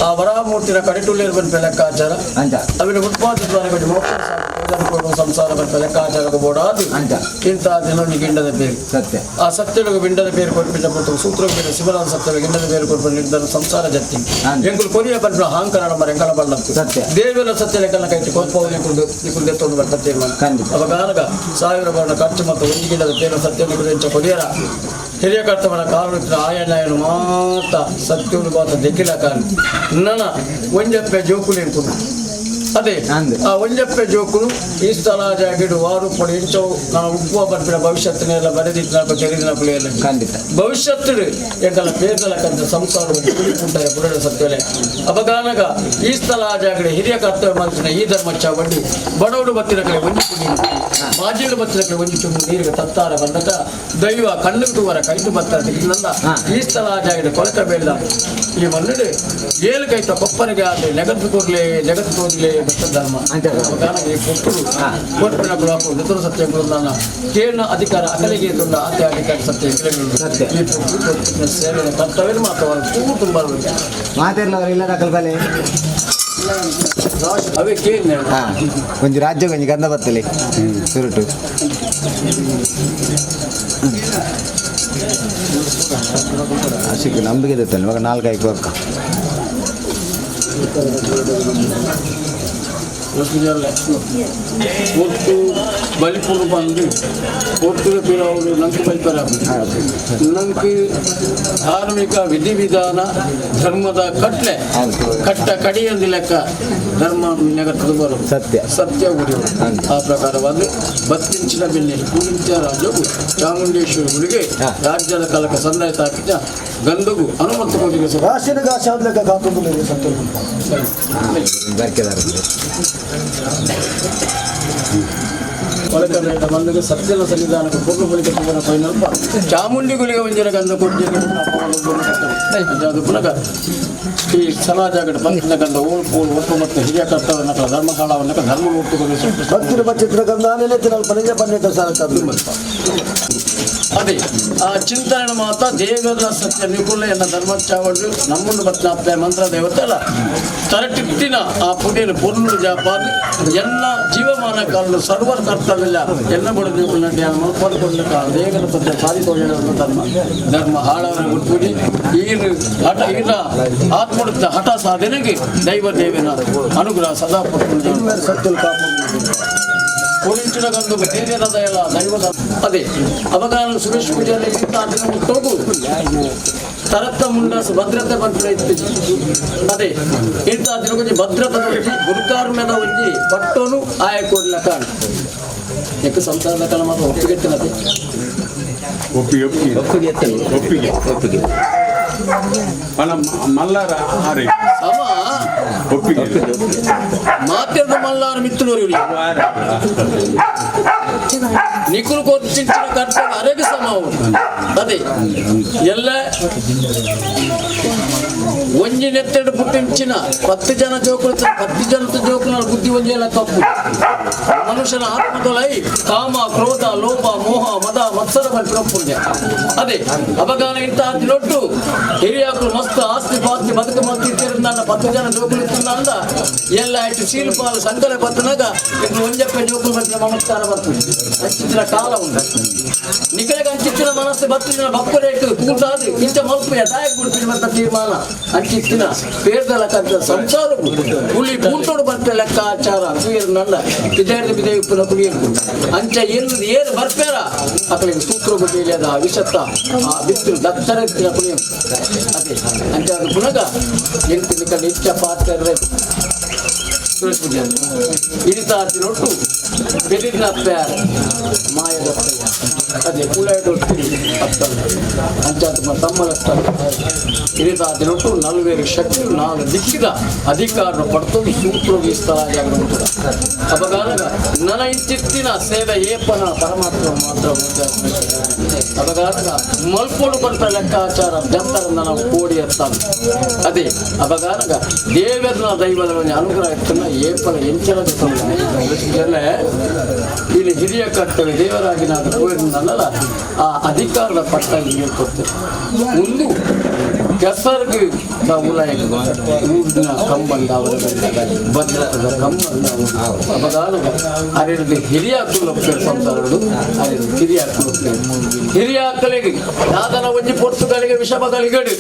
ಆ ವರಾಮೂರ್ತಿನ ಕಡಿಟುಳ್ಳಿರು ಬಂದ ಲೆಕ್ಕಾಚಾರ ಅಂಚ ಅವಿನ ಉತ್ಪಾದಿತ ಮೋಕ್ಷ ಕೊಡುವ ಸಂಸಾರ ಬಂದ ಲೆಕ್ಕಾಚಾರ ಬೋಡಾದು ಅಂಚ. ಇಂಥ ದಿನೊಂದು ಗಿಂಡದ పేರು ಸತ್ಯ ಆ ಸತ್ಯಗಳಿಗೆ ಬಿಂಡದ పేరు ಕೊಟ್ಬಿಟ್ಟ ಪುಟ್ಟು ಸೂತ್ರ ಶಿವರಾಮ ಸತ್ಯಗಳಿಗೆ ಗಿಂಡದ పేರು ಕೊಟ್ಬಿಟ್ಟು ನಿರ್ಧಾರ ಸಂಸಾರ ಜತ್ತಿ ಅಂಚ. ಎಂಕುಲು ಕೊರಿಯ ಬಂದ ಅಹಂಕಾರ ಮರ ಎಂಕಲ ಬಲ್ಲತ್ತು ಸತ್ಯ. ದೇವರ ಸತ್ಯ ಲೆಕ್ಕನ ಕೈಟಿ ಕೋಪವು ನಿಕುಲು ನಿಕುಲು ದೆತ್ತೊಂದು ಬರ್ತ ತೀರ್ಮಾನ ಖಂಡಿತ. ಅವಾಗ ಸಾವಿರ ವರ್ಣ ಖರ್ಚು ಮತ್ತು ಒಂದು ಗಿಡದ ತೇರು ಸತ್ಯ ನಿಕುಲು ಎಂಚ ಕೊರಿಯರ ಹಿರಿಯ ಕರ್ತವನ ಕಾರಣಕ್ಕೆ ಆಯನಾಯನು ಮಾತ ಸತ್ಯನು ಮಾತ ದೆಕ್ಕಿಲ ಕಾರಣ ನನ್ನ ಒಂಜಪ್ಪೆ ಜೋಕುಲು ಎಂಕುಲು ಅದೇ ಅಂದ್. ಆ ಒಂಜಪ್ಪೆ ಜೋಕುಲು ಈ ಸ್ಥಳ ಜಾಗಿಡು ವಾರು ಪೊಡಿ ಇಂಚವು ನಾನು ಉಪ್ಪುವ ಬರ್ಪಿನ ಭವಿಷ್ಯತ್ತಿನೆಲ್ಲ ಬರೆದಿತ್ತು ತೆರೆದಿನ ಪುಳಿಯಲ್ಲ ಖಂಡಿತ ಭವಿಷ್ಯತ್ತು ಎಂಕಲ ಪೇರ್ದಲಕ್ಕಂತ ಸಂಸಾರ ಕುಡಿಪುಂಟರ ಬುಡದ ಸತ್ಯಲೆ ಅಪಗಾನಗ ಈ ಸ್ಥಳ ಜಾಗಡೆ ಹಿರಿಯ ಕರ್ತವ್ಯ ಮನುಷ್ಯನ ಈ ಧರ್ಮ ಚಾವಂಡಿ ಬಡವರು ಬತ್ತಿನ ಕಡೆ ಒಂಜಿ ಕುಡಿ ಮಾಜಿಲು ಬತ್ತಿನ ಕಡೆ ಒಂಜಿ ಚುಂಬು ನೀರಿಗೆ ತತ್ತಾರ ಬಂದಕ ದೈವ ಕಣ್ಣು ತೂವರ ಕೈಟು ಬತ್ತರ ತೆಗೆದ ಈ ಸ್ಥಳ ಜಾಗಡೆ ಕೊಳಕ ಬೇಡ ಈ ಮಣ್ಣು ಏಳು ಕೈತ ಕೊಪ್ಪರಿಗೆ ಆದ್ರೆ ಜಗತ್ತು ಕೊರ್ಲೆ ಜಗತ್ತು ತೋರ್ಲೆ ಬತ್ತ ಧರ್ಮ ಅಂಚ. ಅಪಗಾನಗ ಈ ಕೊಟ್ಟರು ಕೊಟ್ಟಿನ ಗುಲಾಪು ನಿತುರ ಸತ್ಯ ಗುರುದಾನ ಕೇರಳ ಅಧಿಕಾರ ಅಕಲಿಗೆ ತುಂಡ ಆತೆ ಅಧಿಕಾರ ಸತ್ಯ ಸತ್ಯ. ಈ ಪುಟ್ಟು ಸೇವೆಯ ಕರ್ತವ್ಯ ಮಾತ್ರವಲ್ಲ ತೂ ತುಂಬ ಮಾತಿರ್ಲವ್ರು ಇಲ್ಲದ ಕಲ್ಪಲೆ ಅವೇ ಕೇಳಿ ಹಾ ಒಂಜಿ ರಾಜ್ಯ ಒಂಜಿ ಗಂಧ ಬತ್ತಲಿ ಸುರುಟು. ಹಸಿಗೆ ನಂಬಿಕೆ ಇರುತ್ತೆ ಇವಾಗ ನಾಲ್ಕೈದು ವರ್ಕ ಒಟ್ಟು ಬಲಿಪುರು ಬಂದು ಒಟ್ಟು ಪಿರವರು ನಂಕು ಬಲಿಪರ ನಂಗೆ ಧಾರ್ಮಿಕ ವಿಧಿವಿಧಾನ ಧರ್ಮದ ಕಟ್ಲೆ ಕಟ್ಟ ಕಡಿಯಂದಿ ಲೆಕ್ಕ ಧರ್ಮ ನೆಗತ್ತದ ಬರೋದು ಸತ್ಯ. ಸತ್ಯ ಗುರಿಯು ಆ ಪ್ರಕಾರವಾಗಿ ಬತ್ತಿಂಚಿನ ಬೆನ್ನೆ ಪೂರಿಂಚ ರಾಜ್ಯವು ಚಾಮುಂಡೇಶ್ವರಿ ಗುಡಿಗೆ ರಾಜ್ಯದ ಕಾಲಕ್ಕೆ ಸಂದಾಯ ತಾಕಿದ ಗಂಧಗು ಹನುಮಂತ ಕೋಟಿಗೆ ಒಳಕಂಡ ಬಂದಾಗ ಸತ್ಯನ ಸನ್ನಿಧಾನಕ್ಕೆ ಪೂರ್ಣ ಬಳಿಕ ಪೂರ್ಣ ಫೈನಲ್ಪ ಚಾಮುಂಡಿ ಗುಳಿಗೆ ಒಂಜಿನ ಗಂಧ ಕೊಟ್ಟಿಗೆ ಅದು ಪುನಃ ಈ ಸಮಾಜ ಬಂದಿನ ಗಂಧ ಓಳು ಪೋಳು ಒಟ್ಟು ಮತ್ತು ಹಿರಿಯ ಕರ್ತವ್ಯನ ಧರ್ಮಕಾಳವನ್ನ ಧರ್ಮ ಒಟ್ಟುಕೊಂಡು ಅದೇ ಆ ಚಿಂತನೆ ಮಾತ ದೇವರ ಸತ್ಯ ನಿಕುಲ ಎನ್ನ ಧರ್ಮಚಾವಡು ನಮ್ಮನ್ನು ಬತ್ನಾಪ್ತ ಮಂತ್ರ ದೇವತೆ ಅಲ್ಲ ತರಟಿತ್ತಿನ ಆ ಪುಡಿಯನ್ನು ಪೊರ್ಲು ಜಾಪಾದ ಎಲ್ಲ ಜೀವಮಾನ ಕಾಲ ಸರ್ವ ಕರ್ತವ್ಯ ಎಲ್ಲ ಬಡದು ಮಲ್ಪಡ್ಕೊಂಡ ಕಾಲ ದೇವರ ಸತ್ಯ ಸಾಧಿತೋಜನ ಧರ್ಮ ಧರ್ಮ ಹಾಳವರ ಗುರ್ತುಡಿ ಈರು ಹಠ ಈರ ಆತ್ಮಡುತ್ತ ಹಠ ಸಾಧನೆಗೆ ದೈವ ದೇವನ ಅನುಗ್ರಹ ಸದಾ ಪೊಲಿಂಚಿನ ಗಂದು ದೇವರದ ಎಲ್ಲ ದೈವದ ಅದೇ ಅವಾಗ ಸುರೇಶ್ ಪೂಜಾರಿ ಇಂಥ ದಿನ ಹುಟ್ಟೋಗು ತರತ್ತ ಮುಂಡಾಸ ಭದ್ರತೆ ಬಂತ ಇತ್ತು ಅದೇ ಇಂಥ ದಿನ ಒಂಜಿ ಭದ್ರತೆ ಒಂಜಿ ಗುರುಕಾರ್ಮೆದ ಒಂಜಿ ಪಟ್ಟೋನು ಆಯ ಕೊಡ್ಲ ಕಾಣ್ ಯಾಕೆ ಸಂಸಾರದ ಕಾಲ ಮಾತ್ರ ಒಪ್ಪಿಗೆ ತಿನ್ನದೆ ಒಪ್ಪಿಗೆ ಒಪ್ಪಿಗೆ ಒಪ್ಪಿಗೆ ಒಪ್ಪಿಗೆ ಒಪ್ಪಿಗೆ ಅಲ್ಲ ಮಲ್ಲಾರ ಆರೆ ಸಮ ಒಪ್ಪಿಗೆ ಮಾತೆದ ಮಲ್ಲಾರ ಮಿತ್ತುನೋರು ನಿಕುಲು ಕೊಚ್ಚಿನ ಕರ್ತವ್ಯ ಅರೆಗೆ ಸಮ ಅವರು ಅದೇ ಎಲ್ಲ ಒಂಜಿ ನೆತ್ತೆಡು ಪುಟ್ಟಿಂಚಿನ 10 ಜನ ಜೋಕುಲು 10 ಜನದ ಜೋಕುಲ ಬುದ್ಧಿ ಒಂಜಿ ಎಲ್ಲ ತಪ್ಪು ಮನುಷ್ಯನ ಆತ್ಮದೊಲೈ ಕಾಮ ಕ್ರೋಧ ಲೋಭ ಮೋಹ ಮದ ಮತ್ಸರ ಪುಣ್ಯ ಅದೇ ಅಪಗಾನ ಇಂತಹ ದಿನೊಟ್ಟು ಹಿರಿಯಾಕುಲು ಮಸ್ತ್ ಆಸ್ತಿ ಪಾಸ್ತಿ ಬದುಕು ಮಸ್ತಿ ನನ್ನ 10 ಜನ ಜೋಕುಲು ತಿಂದ ಎಲ್ಲ ಆಯ್ತು ಸೀಲು ಪಾಲು ಸಂಕಲ ಬತ್ತನಾಗ ಇನ್ನು ಒಂಜಪ್ಪ ಜೋಕುಲು ಬಂದ ಮಮತ್ಕಾರ ಬರ್ತದೆ ಅಂಚಿತ್ತಿನ ಕಾಲ ಉಂಟು ನಿಕಲೆಗೆ ಅಂಚಿತ್ತಿನ ಮನಸ್ಸು ಬತ್ತಿನ ಬಕ್ಕರೇಟು ಕೂಟಾದು ಇಂಚ ಮಲ್ಪುಯ ದಾಯಕ ಬಿಡ್ತೀನಿ ಬಂತ ತೀರ್ಮಾನ ಅಂಚಿತ್ತಿನ ಪೇರ್ದ ಲೆಕ್ಕ ಸಂಸಾರ ಹುಲಿ ಪೂಂಟೋಡು ಬರ್ತ ಲೆಕ್ಕಾಚಾರ ನನ್ನ ಬಿದೇರ್ದ ಬಿದೇ ಉಪ್ಪುನ ಕುಡಿಯಬೇಕು ಅಂಚ ಏನು ಏನು ಬರ್ಪೇರ ಅಕಲಿಗೆ ಸೂತ್ರ ಗುಡ್ಡಿಲಿಯದ ವಿಷತ್ತ ಆ ಬಿತ್ತು ದತ್ತರ ಕುಣಿಯ ಅದೇ ಅಂಚ ಅದು ಪುನಗ ಎಂಟು ನಿಕಲ್ ಇಚ್ಚ ಪಾತ್ರ ಸುರೇಶ್ ಪೂಜಾರಿ ಇರಿತ ಒಟ್ಟು ಬೆದಿರಿನ ಪ್ಯಾರ ಮಾಯದ ಅದೇ ಕುಳಾಡೊಟ್ಟು ಅತ್ತಲ್ಲ ಅಂಚಾತ್ಮ ತಮ್ಮಲತ್ತಲ್ಲ ಇರಿತ ಒಟ್ಟು ನಲ್ವೇರು ಶಕ್ತಿ ನಾಲ್ಕು ದಿಕ್ಕಿದ ಅಧಿಕಾರ ಪಡ್ತೊಂದು ಸೂತ್ರ ಸ್ಥಳ ಜಾಗೃತ ಅಪಗಾಲಗ ನನ ಇಂಚಿತ್ತಿನ ಸೇವೆ ಏಪನ ಪರಮಾತ್ಮ ಮಾತ್ರ ಅಪಗಾಲಗ ಮಲ್ಪೋಡು ಕೊಟ್ಟ ಲೆಕ್ಕಾಚಾರ ಜಂತರನ್ನ ನಾವು ಕೋಡಿ ಎತ್ತಾನ ಅದೇ ಅಪಗಾಲಗ ದೇವರನ ದೈವದ ಅನುಗ್ರಹ ಇರ್ತನ ಏಪನ ಎಂಚರ ಇಲ್ಲಿ ಹಿರಿಯ ಕರ್ತವ್ಯ ದೇವರಾಗಿ ನಾನು ಕೋರಿನಲ್ಲ ಆ ಅಧಿಕಾರದ ಪಟ್ಟ ಕೊಡ್ತೇವೆ ಒಂದು ಕೆಸರ್ಗೆ ಊರಿನ ಕಂಬಂದ ಅವರ ಭದ್ರತದ ಕಂಬಂದ ಅಪಗಾಲಗ ಅರಿದು ಹಿರಿಯ ಕುಲಕ್ಕೆ ಸಂಸಾರಗಳು ಅರಿದು ಕಿರಿಯ ಕುಲಕ್ಕೆ ಹಿರಿಯ ಕಲೆಗೆ ದಾದನ ಒಂಜಿ ಪೊರ್ತುಗಳಿಗೆ ವಿಷಮಗಳಿಗಡು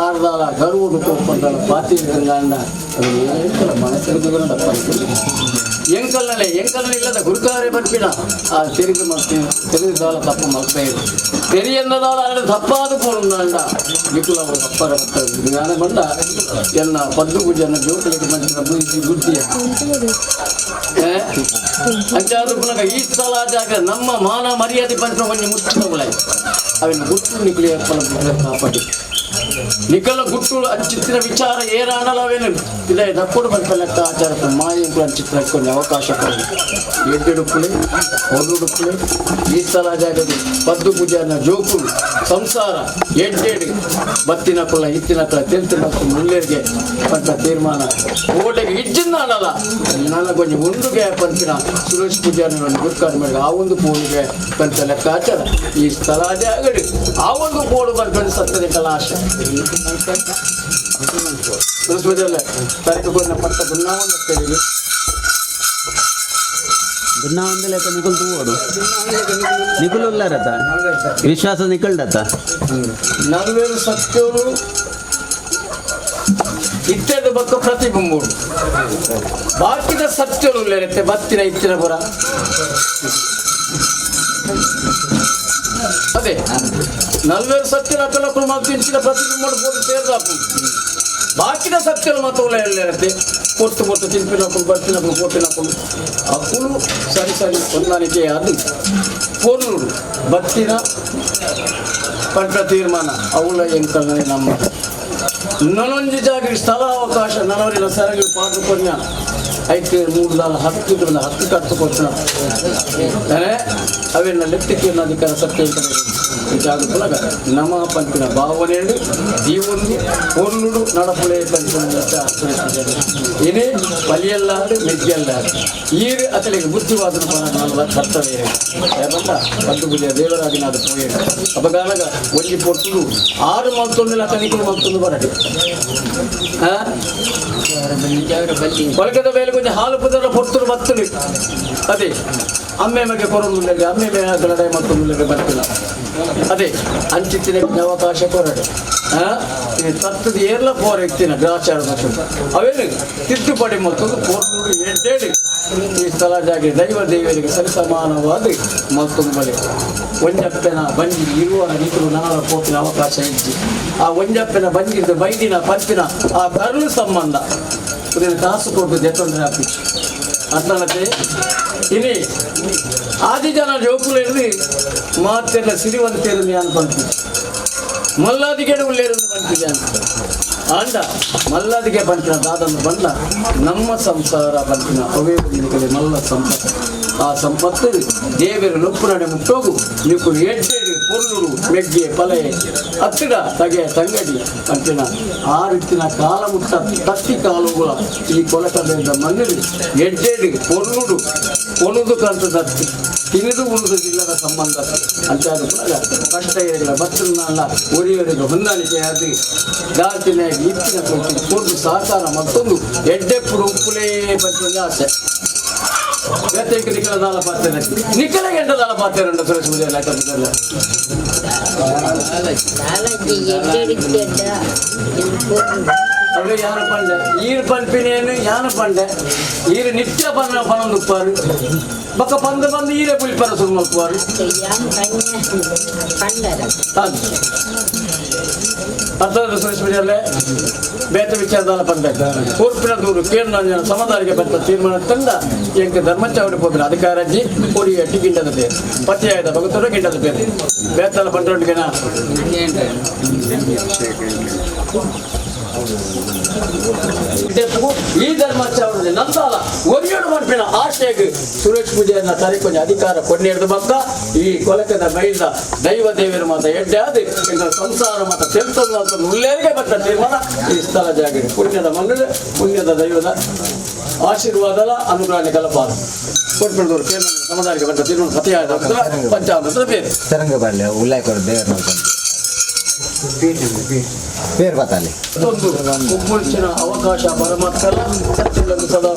ಆರ್ದಾಲ ಗರುವುದು ಕೋಪಂದಲ ಪಾತಿ ಗಂಗಾಂಡ ಅದು ಮನಸ್ಸಿಗೆ ಎಂಕಲ್ನಲ್ಲೇ ಎಂಕಲ್ನಲ್ಲಿ ಇಲ್ಲದ ಗುರುಕಾರೆ ಬರ್ಪಿನ ಆ ತೆರಿಗೆ ಮಾಡ್ತೀನಿ ತೆರೆದಾಲ ತಪ್ಪು ಮಲ್ಪೇರು ತೆರಿಯನ್ನದಾಲ ಅಲ್ಲ ತಪ್ಪಾದ ಪೋಂಡ ನಿಕುಲ ಅವರು ತಪ್ಪರ ಜ್ಞಾನ ಬಂದ ಎಲ್ಲ ಪದ್ದು ಪೂಜೆಯನ್ನು ಜೋಕಲಿಗೆ ಮಂಚಿನ ಬುದ್ಧಿ ಬುದ್ಧಿಯ ಅಂಚಾದ ಪುನಃ ಈ ಸ್ಥಳ ಜಾಗ ನಮ್ಮ ಮಾನ ಮರ್ಯಾದೆ ಪಂಚ ಕೊಂಚ ಮುಚ್ಚಿನವುಳೈ ಅವಿನ ಗುಟ್ಟು ನಿಕುಲಿ ಕಾಪಾಡಿ ನಿಕಲ ಗುಟ್ಟು ಅಂಚಿತ್ತಿನ ವಿಚಾರ ಏರಾಣಲವೇನು ಇದೇ ದಕ್ಕುಡು ಬಂತ ಲೆಕ್ಕ ಆಚಾರ ಮಾಯಂಕು ಅಂಚಿತ್ತಿನ ಕೊಂಚ ಅವಕಾಶ ಕೊಡಿ ಎಡ್ಡೆಡುಪ್ಪುಳೆ ಹೊರಡುಪ್ಪುಳೆ ಈ ಸ್ಥಳ ಜಾಗದ ಪದ್ದು ಪೂಜೆಯನ್ನ ಜೋಕುಲು ಸಂಸಾರ ಎಡ್ಡೆಡು ಬತ್ತಿನ ಕುಲ ಇತ್ತಿನ ಕುಲ ತೆಲ್ತಿನ ಮುಲ್ಲೇರಿಗೆ ಪಂಚ ತೀರ್ಮಾನ ಓಟೆಗೆ ಇಜ್ಜಿಂದ ಅಲ್ಲ ನನಗೊಂಜಿ ಒಂದುಗೆ ಪಂಚಿನ ಸುರೇಶ್ ಪೂಜಾರಿ ಗುರುಕಾರ ಮಾಡಿ ಆ ಒಂದು ಪೋಣಿಗೆ ಪಂಚ ಲೆಕ್ಕಾಚಾರ ಈ ಸ್ಥಳ ಜಾಗಡಿ ಆ ಒಂದು ಪೋಡು ಬರ್ಕೊಂಡು ಸತ್ತದೆ ಕಲಾಶ ಲೆಕ್ಕ ನಿಕುಲ್ ತೂವಡು ನಿಕುಲ್ ಉಲ್ಲಾರತ ವಿಶ್ವಾಸ ನಿಕಲ್ಡತ್ತ. ನಲ್ವೇರು ಸತ್ಯರು ಇತ್ಯದ ಬಕ್ಕ ಪ್ರತಿಬಿಂಬುಡು ಬಾಕಿದ ಸತ್ಯರು ಉಲ್ಲೇರತ್ತೆ ಬತ್ತಿನ ಇತ್ತಿನ ಪುರ ಅದೇ ನಲ್ವೇರು ಸತ್ಯನ ಅಕಲಕ್ಕಲು ಮಾತು ಇಂಚಿನ ಪ್ರತಿಬಿಂಬುಡು ಪೋದು ಸೇರ್ದಾಪು ಬಾಕಿದ ಸತ್ಯರು ಮಾತ್ರ ಉಲ್ಲ ಎಲ್ಲಿರತ್ತೆ ಪೊತ್ತು ಪೊತ್ತು ತಿನ್ಪಿನಕ್ಕಲು ಬರ್ತಿನಕ್ಕಲು ಪೋಪಿನಕ್ಕಲು ಅಕ್ಕಲು ಸರಿ ಸರಿ ಹೊಂದಾಣಿಕೆ ಅದು ಪೊರ್ಲುಡು ಬತ್ತಿನ ಪಟ್ಟ ತೀರ್ಮಾನ ಅವಳ ಎಂಕಲ್ನ ನಮ್ಮ ನನೊಂಜಿ ಜಾಗ ಸ್ಥಳ ಅವಕಾಶ ನನವರಿನ ಸರಗಿ ಪಾಠ ಕೊನ್ಯ ಐತೆ ಮೂರು ದಾಲ ಹತ್ತು ಹತ್ತು ಕಟ್ಟು ಕೊಟ್ಟನ ಅವೆಲ್ಲ ಲೆಕ್ಕಕ್ಕೆ ಅಧಿಕಾರ ಸತ್ಯ ಜಾಗ ಪುಲಗ ನಮ ಪಂಪಿನ ಭಾವನೆಯು ಜೀವೊಂದು ಪೊರ್ಲುಡು ನಡಪುಳೆ ಪಂಪಿನ ಇದೇ ಬಲಿಯಲ್ಲಾಡು ಮೆಗ್ಗೆಲ್ಲಾಡು ಈರು ಅತಳಿಗೆ ಬುದ್ಧಿವಾದನ ಪನ ಕರ್ತವ್ಯ ಯಾಕಂದ ಪದ್ದು ಬುಲಿಯ ದೇವರಾಗಿನಾದ ಪೋಯೇಡು ಅಪಗಾನಗ ಒಂಜಿ ಪೊರ್ತುಡು ಆರು ಮಲ್ತೊಂದಿಲ್ಲ ತನಿಖಲು ಮಲ್ತೊಂದು ಬರಡಿ ಕೊಲಕದ ಮೇಲೆ ಕೊಂಚ ಹಾಲು ಪುದರ ಪೊರ್ತುಡು ಬತ್ತುಡು ಅದೇ ಅಮ್ಮೆ ಮಗೆ ಕೊರೊಂದುಲ್ಲೆಗೆ ಅಮ್ಮೆ ಮೇಲೆ ಲಡಾಯಿ ಮತ್ತೊಂದುಲ್ಲೆಗೆ ಬರ್ತಿಲ್ಲ ಅದೇ ಅಂಚಿತ್ತಿನ ಅವಕಾಶ ಕೊರಡೆ ತತ್ತದ ಏರ್ಲ ಪೋರ ಇತ್ತಿನ ಗ್ರಾಚಾರ ಅವೇನು ತಿದ್ದುಪಡಿ ಮತ್ತು ಪೋರ್ನೂರು ಎಡ್ಡೇಡು ಈ ಸ್ಥಳ ಜಾಗೆ ದೈವ ದೇವರಿಗೆ ಸರಿಸಮಾನವಾದ ಮತ್ತೊಂದು ಬಳಿ ಒಂಜಪ್ಪನ ಬಂಜಿ ಇರುವ ನಿಖಲು ನಾಳ ಪೋಪಿನ ಅವಕಾಶ ಇಜ್ಜಿ ಆ ಒಂಜಪ್ಪನ ಬಂಜಿದ್ದು ಬೈದಿನ ಪಂಪಿನ ಆ ಕರುಳು ಸಂಬಂಧ ಇದನ್ನು ಕಾಸು ಕೊಟ್ಟು ದೆತ್ತೊಂದರೆ ಹಾಕಿ ಅರ್ಥನತೆ ಇನಿ ಆದಿ ಜನ ಜೋಕುಲು ಹಿಡಿದು ಮಾತೆಲ್ಲ ಸಿರಿವಂತೇರು ಯಾನ್ ಪಂಪಿ ಮಲ್ಲಾದಿಗೆ ಉಳ್ಳೇರು ಪಂಪಿದೆ ಅಂತ ಆಂಡ ಮಲ್ಲಾದಿಗೆ ಪಂಪಿನ ದಾದನ್ನು ಬಂದ ನಮ್ಮ ಸಂಸಾರ ಪಂಪಿನ ಅವೇ ಮಲ್ಲ ಸಂಪತ್ತು ಆ ಸಂಪತ್ತು ದೇವರು ಲೊಪ್ಪು ಮುಟ್ಟೋಗು ನೀವು ಎಡ್ಡೆಡು ಪೊರ್ಲುಡು ಮೆಗ್ಗೆ ಪಲೆ ಹತ್ತಿರ ತಗೆ ತಂಗಡಿ ಅಂತಿನ ಆ ರೀತಿನ ಕಾಲ ಮುಟ್ಟ ತತ್ತಿ ಕಾಲುಗಳ ಈ ಕೊಲಕದಿಂದ ಮಣ್ಣಿಡು ಎಡ್ಡೆಡು ಪೊರ್ಲುಡು ಕೊನುದು ಕಂತದ ತಿಳಿದು ಉಳಿದು ಇಲ್ಲದ ಸಂಬಂಧ ಅಂತ ಕಷ್ಟ ಇರಲಿಲ್ಲ ಬತ್ತಲ್ಲ ಒರಿಯವರಿಗೆ ಹೊಂದಾಣಿಕೆ ಅದು ದಾಲ್ತಿನ ಇತ್ತಿನ ಕೊಟ್ಟು ಕೊಡು ಸಹಕಾರ ಮತ್ತೊಂದು ಎಡ್ಡೆಪ್ಪುಡು ಉಪ್ಪುಲೇ ಪಂಚ ಆಸೆ ನಿಖಲ ದಾಲ ಪಾತ್ರೆ ನಿಖಲ ಗಂಟ ದಾಲ ಪಾತ್ರೆ ಉಂಟು ಸುರೇಶ್ ಪೂಜಾರಿ ಅವಳು ಯಾರು ಪಂಡೆ ಈರು ಪಂಪಿನೇನು ಯಾನು ಪಂಡೆ ಈರು ನಿತ್ಯ ಪನ್ನ ಪನೊಂದುಪ್ಪಾರು ಬಕ್ಕ ಬಂದು ಬಂದು ಈರೇ ಪುಲಿಪರ ಶುರು ಮಲ್ಪುವಾರು ಅರ್ಥದ ಸುರೇಶ್ ಪೂಜಾರೇ ಬೇತ ವಿಚಾರದಾಲ ಪಂಡೆ ಕೂರ್ಪಿನ ದೂರು ಕೇಂದ್ರ ಸಮದಾರಿಗೆ ಬಂತ ತೀರ್ಮಾನ ತಂದ ಎಂಕ ಧರ್ಮಚಾವಡಿ ಪೋಪಿನ ಅಧಿಕಾರಜ್ಜಿ ಕೊಡಿಯ ಗಿಂಡದ ಪೇರು ಪತಿಯಾಯದ ಭಗತರು ಗಿಂಡದ ಪೇರು ಬೇತಲ ಪಂಡ್ರೊಂಡಿಗೆನ ಈ ಧರ್ಮಚಾವಡಿ ನಂದಾಲ ಒರಿಯೋಡು ಮಾಡ್ಪಿನ ಆಶೆಗೆ ಸುರೇಶ್ ಪೂಜೆಯನ್ನ ತರಿಕೊಂಜ ಅಧಿಕಾರ ಕೊನ್ನೇರ್ದು ಬಕ್ಕ ಈ ಕೊಲಕದ ಮೈದ ದೈವ ದೇವರ ಮಾತ ಎಡ್ಡೆ ಅದು ಎಂಗಳ ಸಂಸಾರ ಮಾತ ತೆಲ್ತದ ಉಳ್ಳೇರಿಗೆ ಬಂದ ತೀರ್ಮಾನ ಈ ಸ್ಥಳ ಜಾಗ ಪುಣ್ಯದ ಮಣ್ಣು ಪುಣ್ಯದ ದೈವದ ಆಶೀರ್ವಾದಲ ಅನುಗ್ರಹ ಕಲಪಾದ ಕೊಟ್ಬಿಡ್ದವರು ಕೇಂದ್ರ ಸಮುದಾಯಕ್ಕೆ ಬಂದ ತೀರ್ಮಾನ ಸತ್ಯಾದ ಪಂಚಾಮೃತ ಬೇರೆ ಸರಂಗ ಬರಲಿ ಉಲ್ಲಾಯ ಕೊಡು ದೇವರ ನೋಡ್ಕೊಂಡು ಬೇರೆ ಬತ್ತಲ್ಲಿ ಮತ್ತೊಂದು ಕುಮ್ಮುಲ್ಚಿನ ಅವಕಾಶ ಪರಮಾತ್ಮಲ್ಲ ಸತ್ಯಗಳನ್ನು ಸದಾ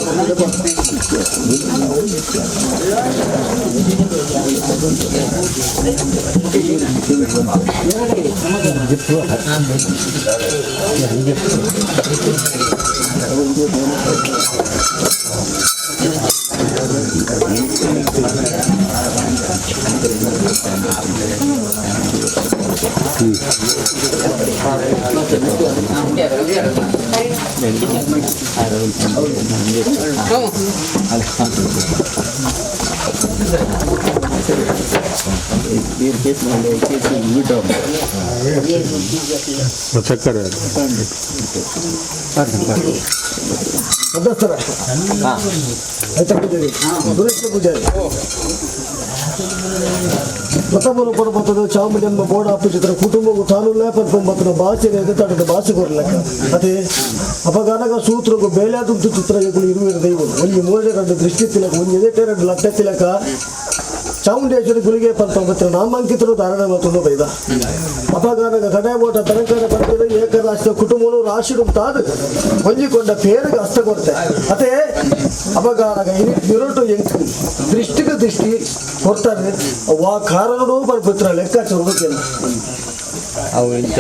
ಚಕ್ಕರೆ ಸದಸ್ಯರ ಆಯ್ತಾ ಪೂಜಾರಿ ಸುರೇಶ್ ಪೂಜಾರಿ ಪ್ರಥಮ ಪರ್ವತದ ಚಾಮುಂಡಿ ಬೋರ್ಡ್ ಆಪೋಸಿಟ್ ಕುಟುಂಬವು ತಾನು ಪರ್ಪಂಬತ್ತನ ಭಾಷೆ ಎದುತಾಟದ ಭಾಷೆ ಕೊರಲೆಕ್ಕ ಅದೇ ಅಪಗಾನಗ ಸೂತ್ರಗು ಬೇಲಾದುಂತು ಚಿತ್ರಗಳು ಇರುವಿರ ದೈವ ಒಂದು ಮೂರೇ ಎರಡು ದೃಷ್ಟಿ ತಿಲಕ ಒಂದು ಎದೆಟೆ ಎರಡು ಲಟ್ಟೆ ತಿಲಕ ಚಾಮುಂಡೇಶ್ವರಿ ಗುಳಿಗೆ ಪರ್ಪಂಬತ್ತಿನ ನಾಮಾಂಕಿತರು ಧಾರಣ ಮತ್ತು ಬೈದ ಅಪಗಾನಗ ಕಡೆ ಓಟ ತರಂಕರ ಪಂಚದ ಏಕರಾಷ್ಟ್ರ ಕುಟುಂಬನು ರಾಶಿಡು ತಾದು ಹೊಂಜಿಕೊಂಡ ಪೇರಿಗೆ ಅಸ್ತ ಕೊಡ್ತೆ ಅದೇ ಅಪಗಾನಗ ಇರುಟು ಎಂಕು ದೃಷ್ಟಿಗೆ ದೃಷ್ಟಿ ಕೊಡ್ತಾರೆ ವಾ ಕಾರಣಡು ಬರ್ಬಿತ್ರ ಲೆಕ್ಕಾಚಾರ. ಅವು ಇಂಚ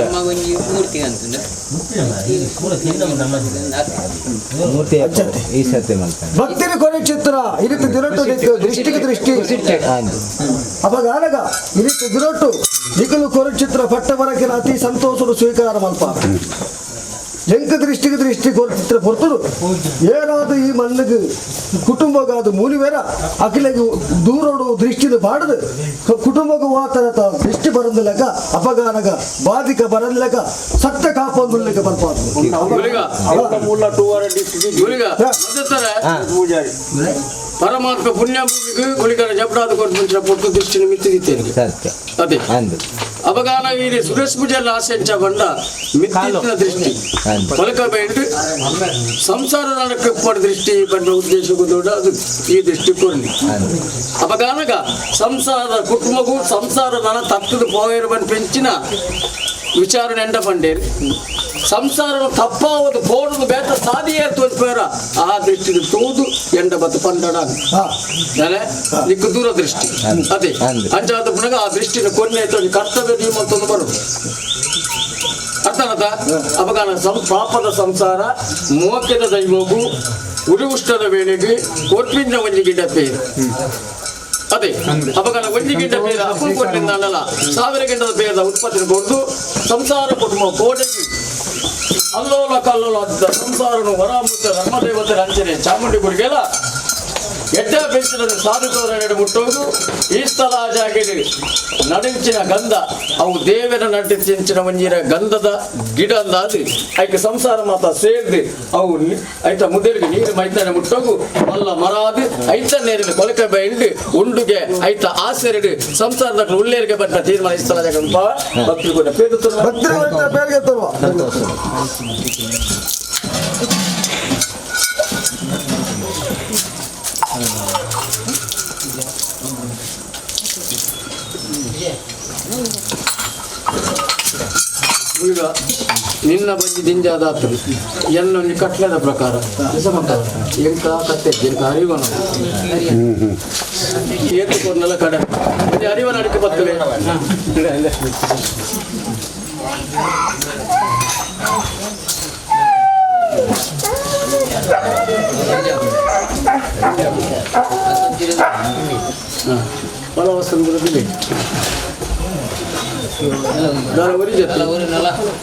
ಮೂರ್ತಿ ಈ ಸತಿ ಮಲ್ತಾನೆ. ಭಕ್ತಿನ ಕೊನೆ ಚಿತ್ರ ಇರಿತ ದಿನೊಟ್ಟು ನಿಕ್ಕು ದೃಷ್ಟಿಗೆ ದೃಷ್ಟಿ. ಅಂದು. ಅಪಗ ಆನಗ ಇರಿತ ದಿನೊಟ್ಟು ನಿಕಲು ಕೊರ ಚಿತ್ರ ಪಟ್ಟ ಬರಕಿನ ಅತಿ ಸಂತೋಷಡು ಸ್ವೀಕಾರ ಮಲ್ಪ. ಎಂಕ ದೃಷ್ಟಿಗೆ ದೃಷ್ಟಿ ಕೊರ ಚಿತ್ರ ಪೊರ್ತುಡು ಏನಾದ ಈ ಮಣ್ಣಿಗೆ ಕುಟುಂಬಗಾದ ಮೂಲಿವೇರ ಅಖಿಲಗೆ ದೂರೋಡು ದೃಷ್ಟಿನ ಬಾಡದು ಕುಟುಂಬಕ್ಕೆ ವಾತರತ ದೃಷ್ಟಿ ಬರಂದಿಲ್ಲಕ ಅಪಗಾನಗ ಬಾಧಿಕ ಬರಂದಿಲ್ಲಕ ಸತ್ಯ ಕಾಪೊಂದುಲ್ಲಕ ಬರ್ಪಾದು. ಗುಳಿಗ. ಗುಳಿಗ ಮಧ್ಯಸ್ಥರೇ, ಪೂಜಾರಿ. ಪರಮಾತ್ಮ ಪುಣ್ಯ ಭೂಮಿಗೆ ಗುಳಿಗರ ಜಬಡಾದ ಕೊಟ್ಟು ಮುಂಚಿನ ಪೊಟ್ಟು ದೃಷ್ಟಿನ ಮಿತ್ತಿದಿತ್ತೇನೆ. ಸತ್ಯ. ಅದೇ. ಅಂದು. ಅಪಗಾನ ಈ ಸುರೇಶ್ ಪೂಜಾರಿ ಆಸೆ ಎಂಚ ಬಂಡ ಮಿತ್ತಿತ್ತಿನ ದೃಷ್ಟಿ ಕೊಲಕ ಬೇಂಡು ಸಂಸಾರ ನಡಕ್ಕೆ ದೃಷ್ಟಿ ಬಂಡ ಉದ್ದೇಶ ದೊಡ್ಡ ಅದು ಈ ದೃಷ್ಟಿ ಕೊರ್ಲಿ. ಅಪಗಾನಗ ಸಂಸಾರದ ಕುಟುಂಬಕ್ಕೂ ಸಂಸಾರ ನನ ತಪ್ಪದ ಪೋಯರು ಬಂದು ಪೆಂಚಿನ ವಿಚಾರಣೆ ಎಂಡ ಪಂಡೇರಿ ಸಂಸಾರ ತಪ್ಪಾವದು ಪೋಡುದು ಬೇಟ ಸಾದಿಯೇ ತೋರಿಸ್ಬೇರ ಆ ದೃಷ್ಟಿಗೆ ತೋದು ಎಂಡ ಬತ್ತು ಪಂಡಡ ನಾನೆ ನಿಕ್ಕು ದೂರ ದೃಷ್ಟಿ ಅದೇ. ಅಂದೆ. ಅಂಚಾದ ಪುನಗ ಆ ದೃಷ್ಟಿನ ಕೊನ್ನೆ ಒಂಜಿ ಕರ್ತವ್ಯ ನಿಯಮ ಅಂತ ಒಂದು ಬರುದು ಅರ್ಥ ಆತ. ಅಪಗಾನ ಪಾಪದ ಸಂಸಾರ ಮೋಕ್ಯದ ದೈವಗು ಉರಿ ಉಷ್ಟದ ವೇಳೆಗೆ ಕೊರ್ಪಿಂದ ಒಂಜಿ ಗಿಡ ಪೇರು ಅದೇ. ಅಪಗಾನ ಒಂಜಿ ಗಿಡ ಪೇರ ಅಪ್ಪು ಕೊಟ್ಟಿಂದ ಅಲ್ಲಲ್ಲ ಸಾವಿರ ಗಿಡದ ಪೇರದ ಉತ್ಪತ್ತಿ ಕೊಡ್ದು ಸಂಸಾರ ಕುಟುಂಬ ಕೋಟೆಗೆ ಅಲ್ಲೋಲ ಕಲ್ಲೋಲ ಆದ ಸಂಸಾರನು ವರಾಮೃತ ಧರ್ಮದೇವತೆ ಅಂಚನೆ ಚಾಮುಂಡಿ ಗುಡಿಗೆಲ್ಲ ಎಡ್ಡ ಬೆಂಚಿನ ಸಾಧುತವರ ನಡೆ ಮುಟ್ಟೋದು ಈ ಸ್ಥಳ ಜಾಗೆಡ್ ನಡುವಿನ ಗಂಧ ಅವು ದೇವರ ನಟಿಂಚಿನ ಒಂಜಿರ ಗಂಧದ ಗಿಡ ಅಂದಾದು ಐಕೆ ಸಂಸಾರ ಮಾತ ಸೇರ್ದು ಅವು ಐತ ಮುದೆರಿಗೆ ನೀರು ಮೈತಾನೆ ಮುಟ್ಟೋಗು ಮಲ್ಲ ಮರಾದು ಐತ ನೇರಿನ ಕೊಲಕ ಬೈಂಡು ಉಂಡುಗೆ ಐತ ಆಸೆರಡು ಸಂಸಾರದ ಉಳ್ಳೇರಿಗೆ ಬಂದ ತೀರ್ಮಾನ ಈ ಸ್ಥಳ ಜಾಗ ಭಕ್ತರು ಕೂಡ ಪೇರು ತುರುವ. ಭಕ್ತಿನ ಬೇರೆ ತರುವ. ಈಗ ನಿನ್ನ ಬಜ್ಜಿ ದಿಂಜಾದಾತು ಎಲ್ಲೊಂದು ಕಟ್ಲೆದ ಪ್ರಕಾರ ಎಂಕ ಕತ್ತೆ ಎಂಕ ಅರಿವನ ಏತುಕೊರ್ನೆಲ್ಲ ಕಡೆ ಒಂಜಿ ಅರಿವನ ಅಡಿಕೆ ಬರ್ತದೆ. ಬಲವಸಂದ್ರ ದಾರ ಒರಿ ಜೊತೆ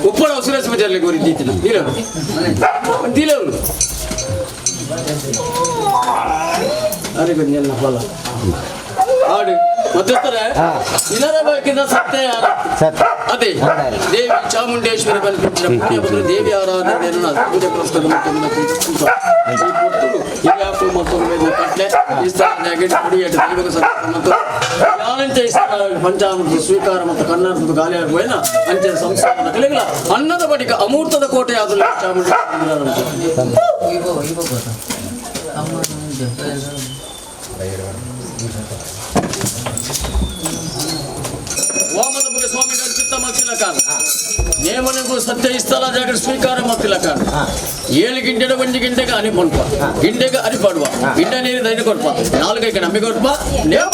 ಉಪ್ಪಳ ಸುರೇಶ್ ಪೂಜಾರ್ಲಿಗೆ ಒರಿ ದೀತಿನ ದೀಲವರು ದೀಲವರು ಅರೆ ಎಲ್ಲ ಫಲ ಆಡು ಮಧ್ಯಸ್ಥರೇ ಇದರ ಬೇಕಿದ್ದ ಸತ್ಯ ಯಾರು? ಸತ್ಯ. ಅದೇ ದೇವಿ ಚಾಮುಂಡೇಶ್ವರಿ ಬಲಿಪಂಚಿನ ಪುಣ್ಯಪುತ್ರ ದೇವಿ ಆರಾಧನೆ ಪೂಜೆ ಪುರಸ್ಕಾರ ಮತ್ತು ಈ ಪುತ್ತೂರು ಹಿರಿಯಾಪು ಮತ್ತು ಕಟ್ಲೆ ಈ ಸ್ಥಳ ಕುಡಿಯೇಟ ದೈವಕ ಸತ್ಯ ಮತ್ತು ಯಾನಂಚ ಈ ಸ್ಥಳ ಪಂಚಾಮೃತ ಸ್ವೀಕಾರ ಮತ್ತು ಕನ್ನಡದ ಗಾಳಿ ಆಗುವೇನ ಅಂಚೆ ಸಂಸಾರದ ಕಲೆಗಳ ಅನ್ನದ ಬಳಿಕ ಅಮೂರ್ತದ ಕೋಟೆ ಆದ ಚಾಮುಂಡೇಶ್ವರಿ. ವಾಮದ ಬಗ್ಗೆ ಸ್ವಾಮಿಗಳು ಚಿತ್ತ ಮತ್ತಿಲ್ಲ ಕಾರಣ ನೇಮನಿಗೂ ಸತ್ಯ ಈ ಸ್ಥಳ ಜಾಗ ಸ್ವೀಕಾರ ಮತ್ತಿಲ್ಲ ಕಾರಣ ಏಳು ಗಿಂಡೆಡ ಒಂಜಿ ಗಿಂಡೆಗೆ ಅನಿ ಪೊನ್ಪ ಗಿಂಡೆಗೆ ಅರಿ ಪಾಡುವ ಗಿಂಡ ನೀರು ದೈನ ಕೊಡ್ಪ ನಾಲ್ಕೈಗೆ ನಂಬಿ ಕೊಡ್ಪ ನೇಮ.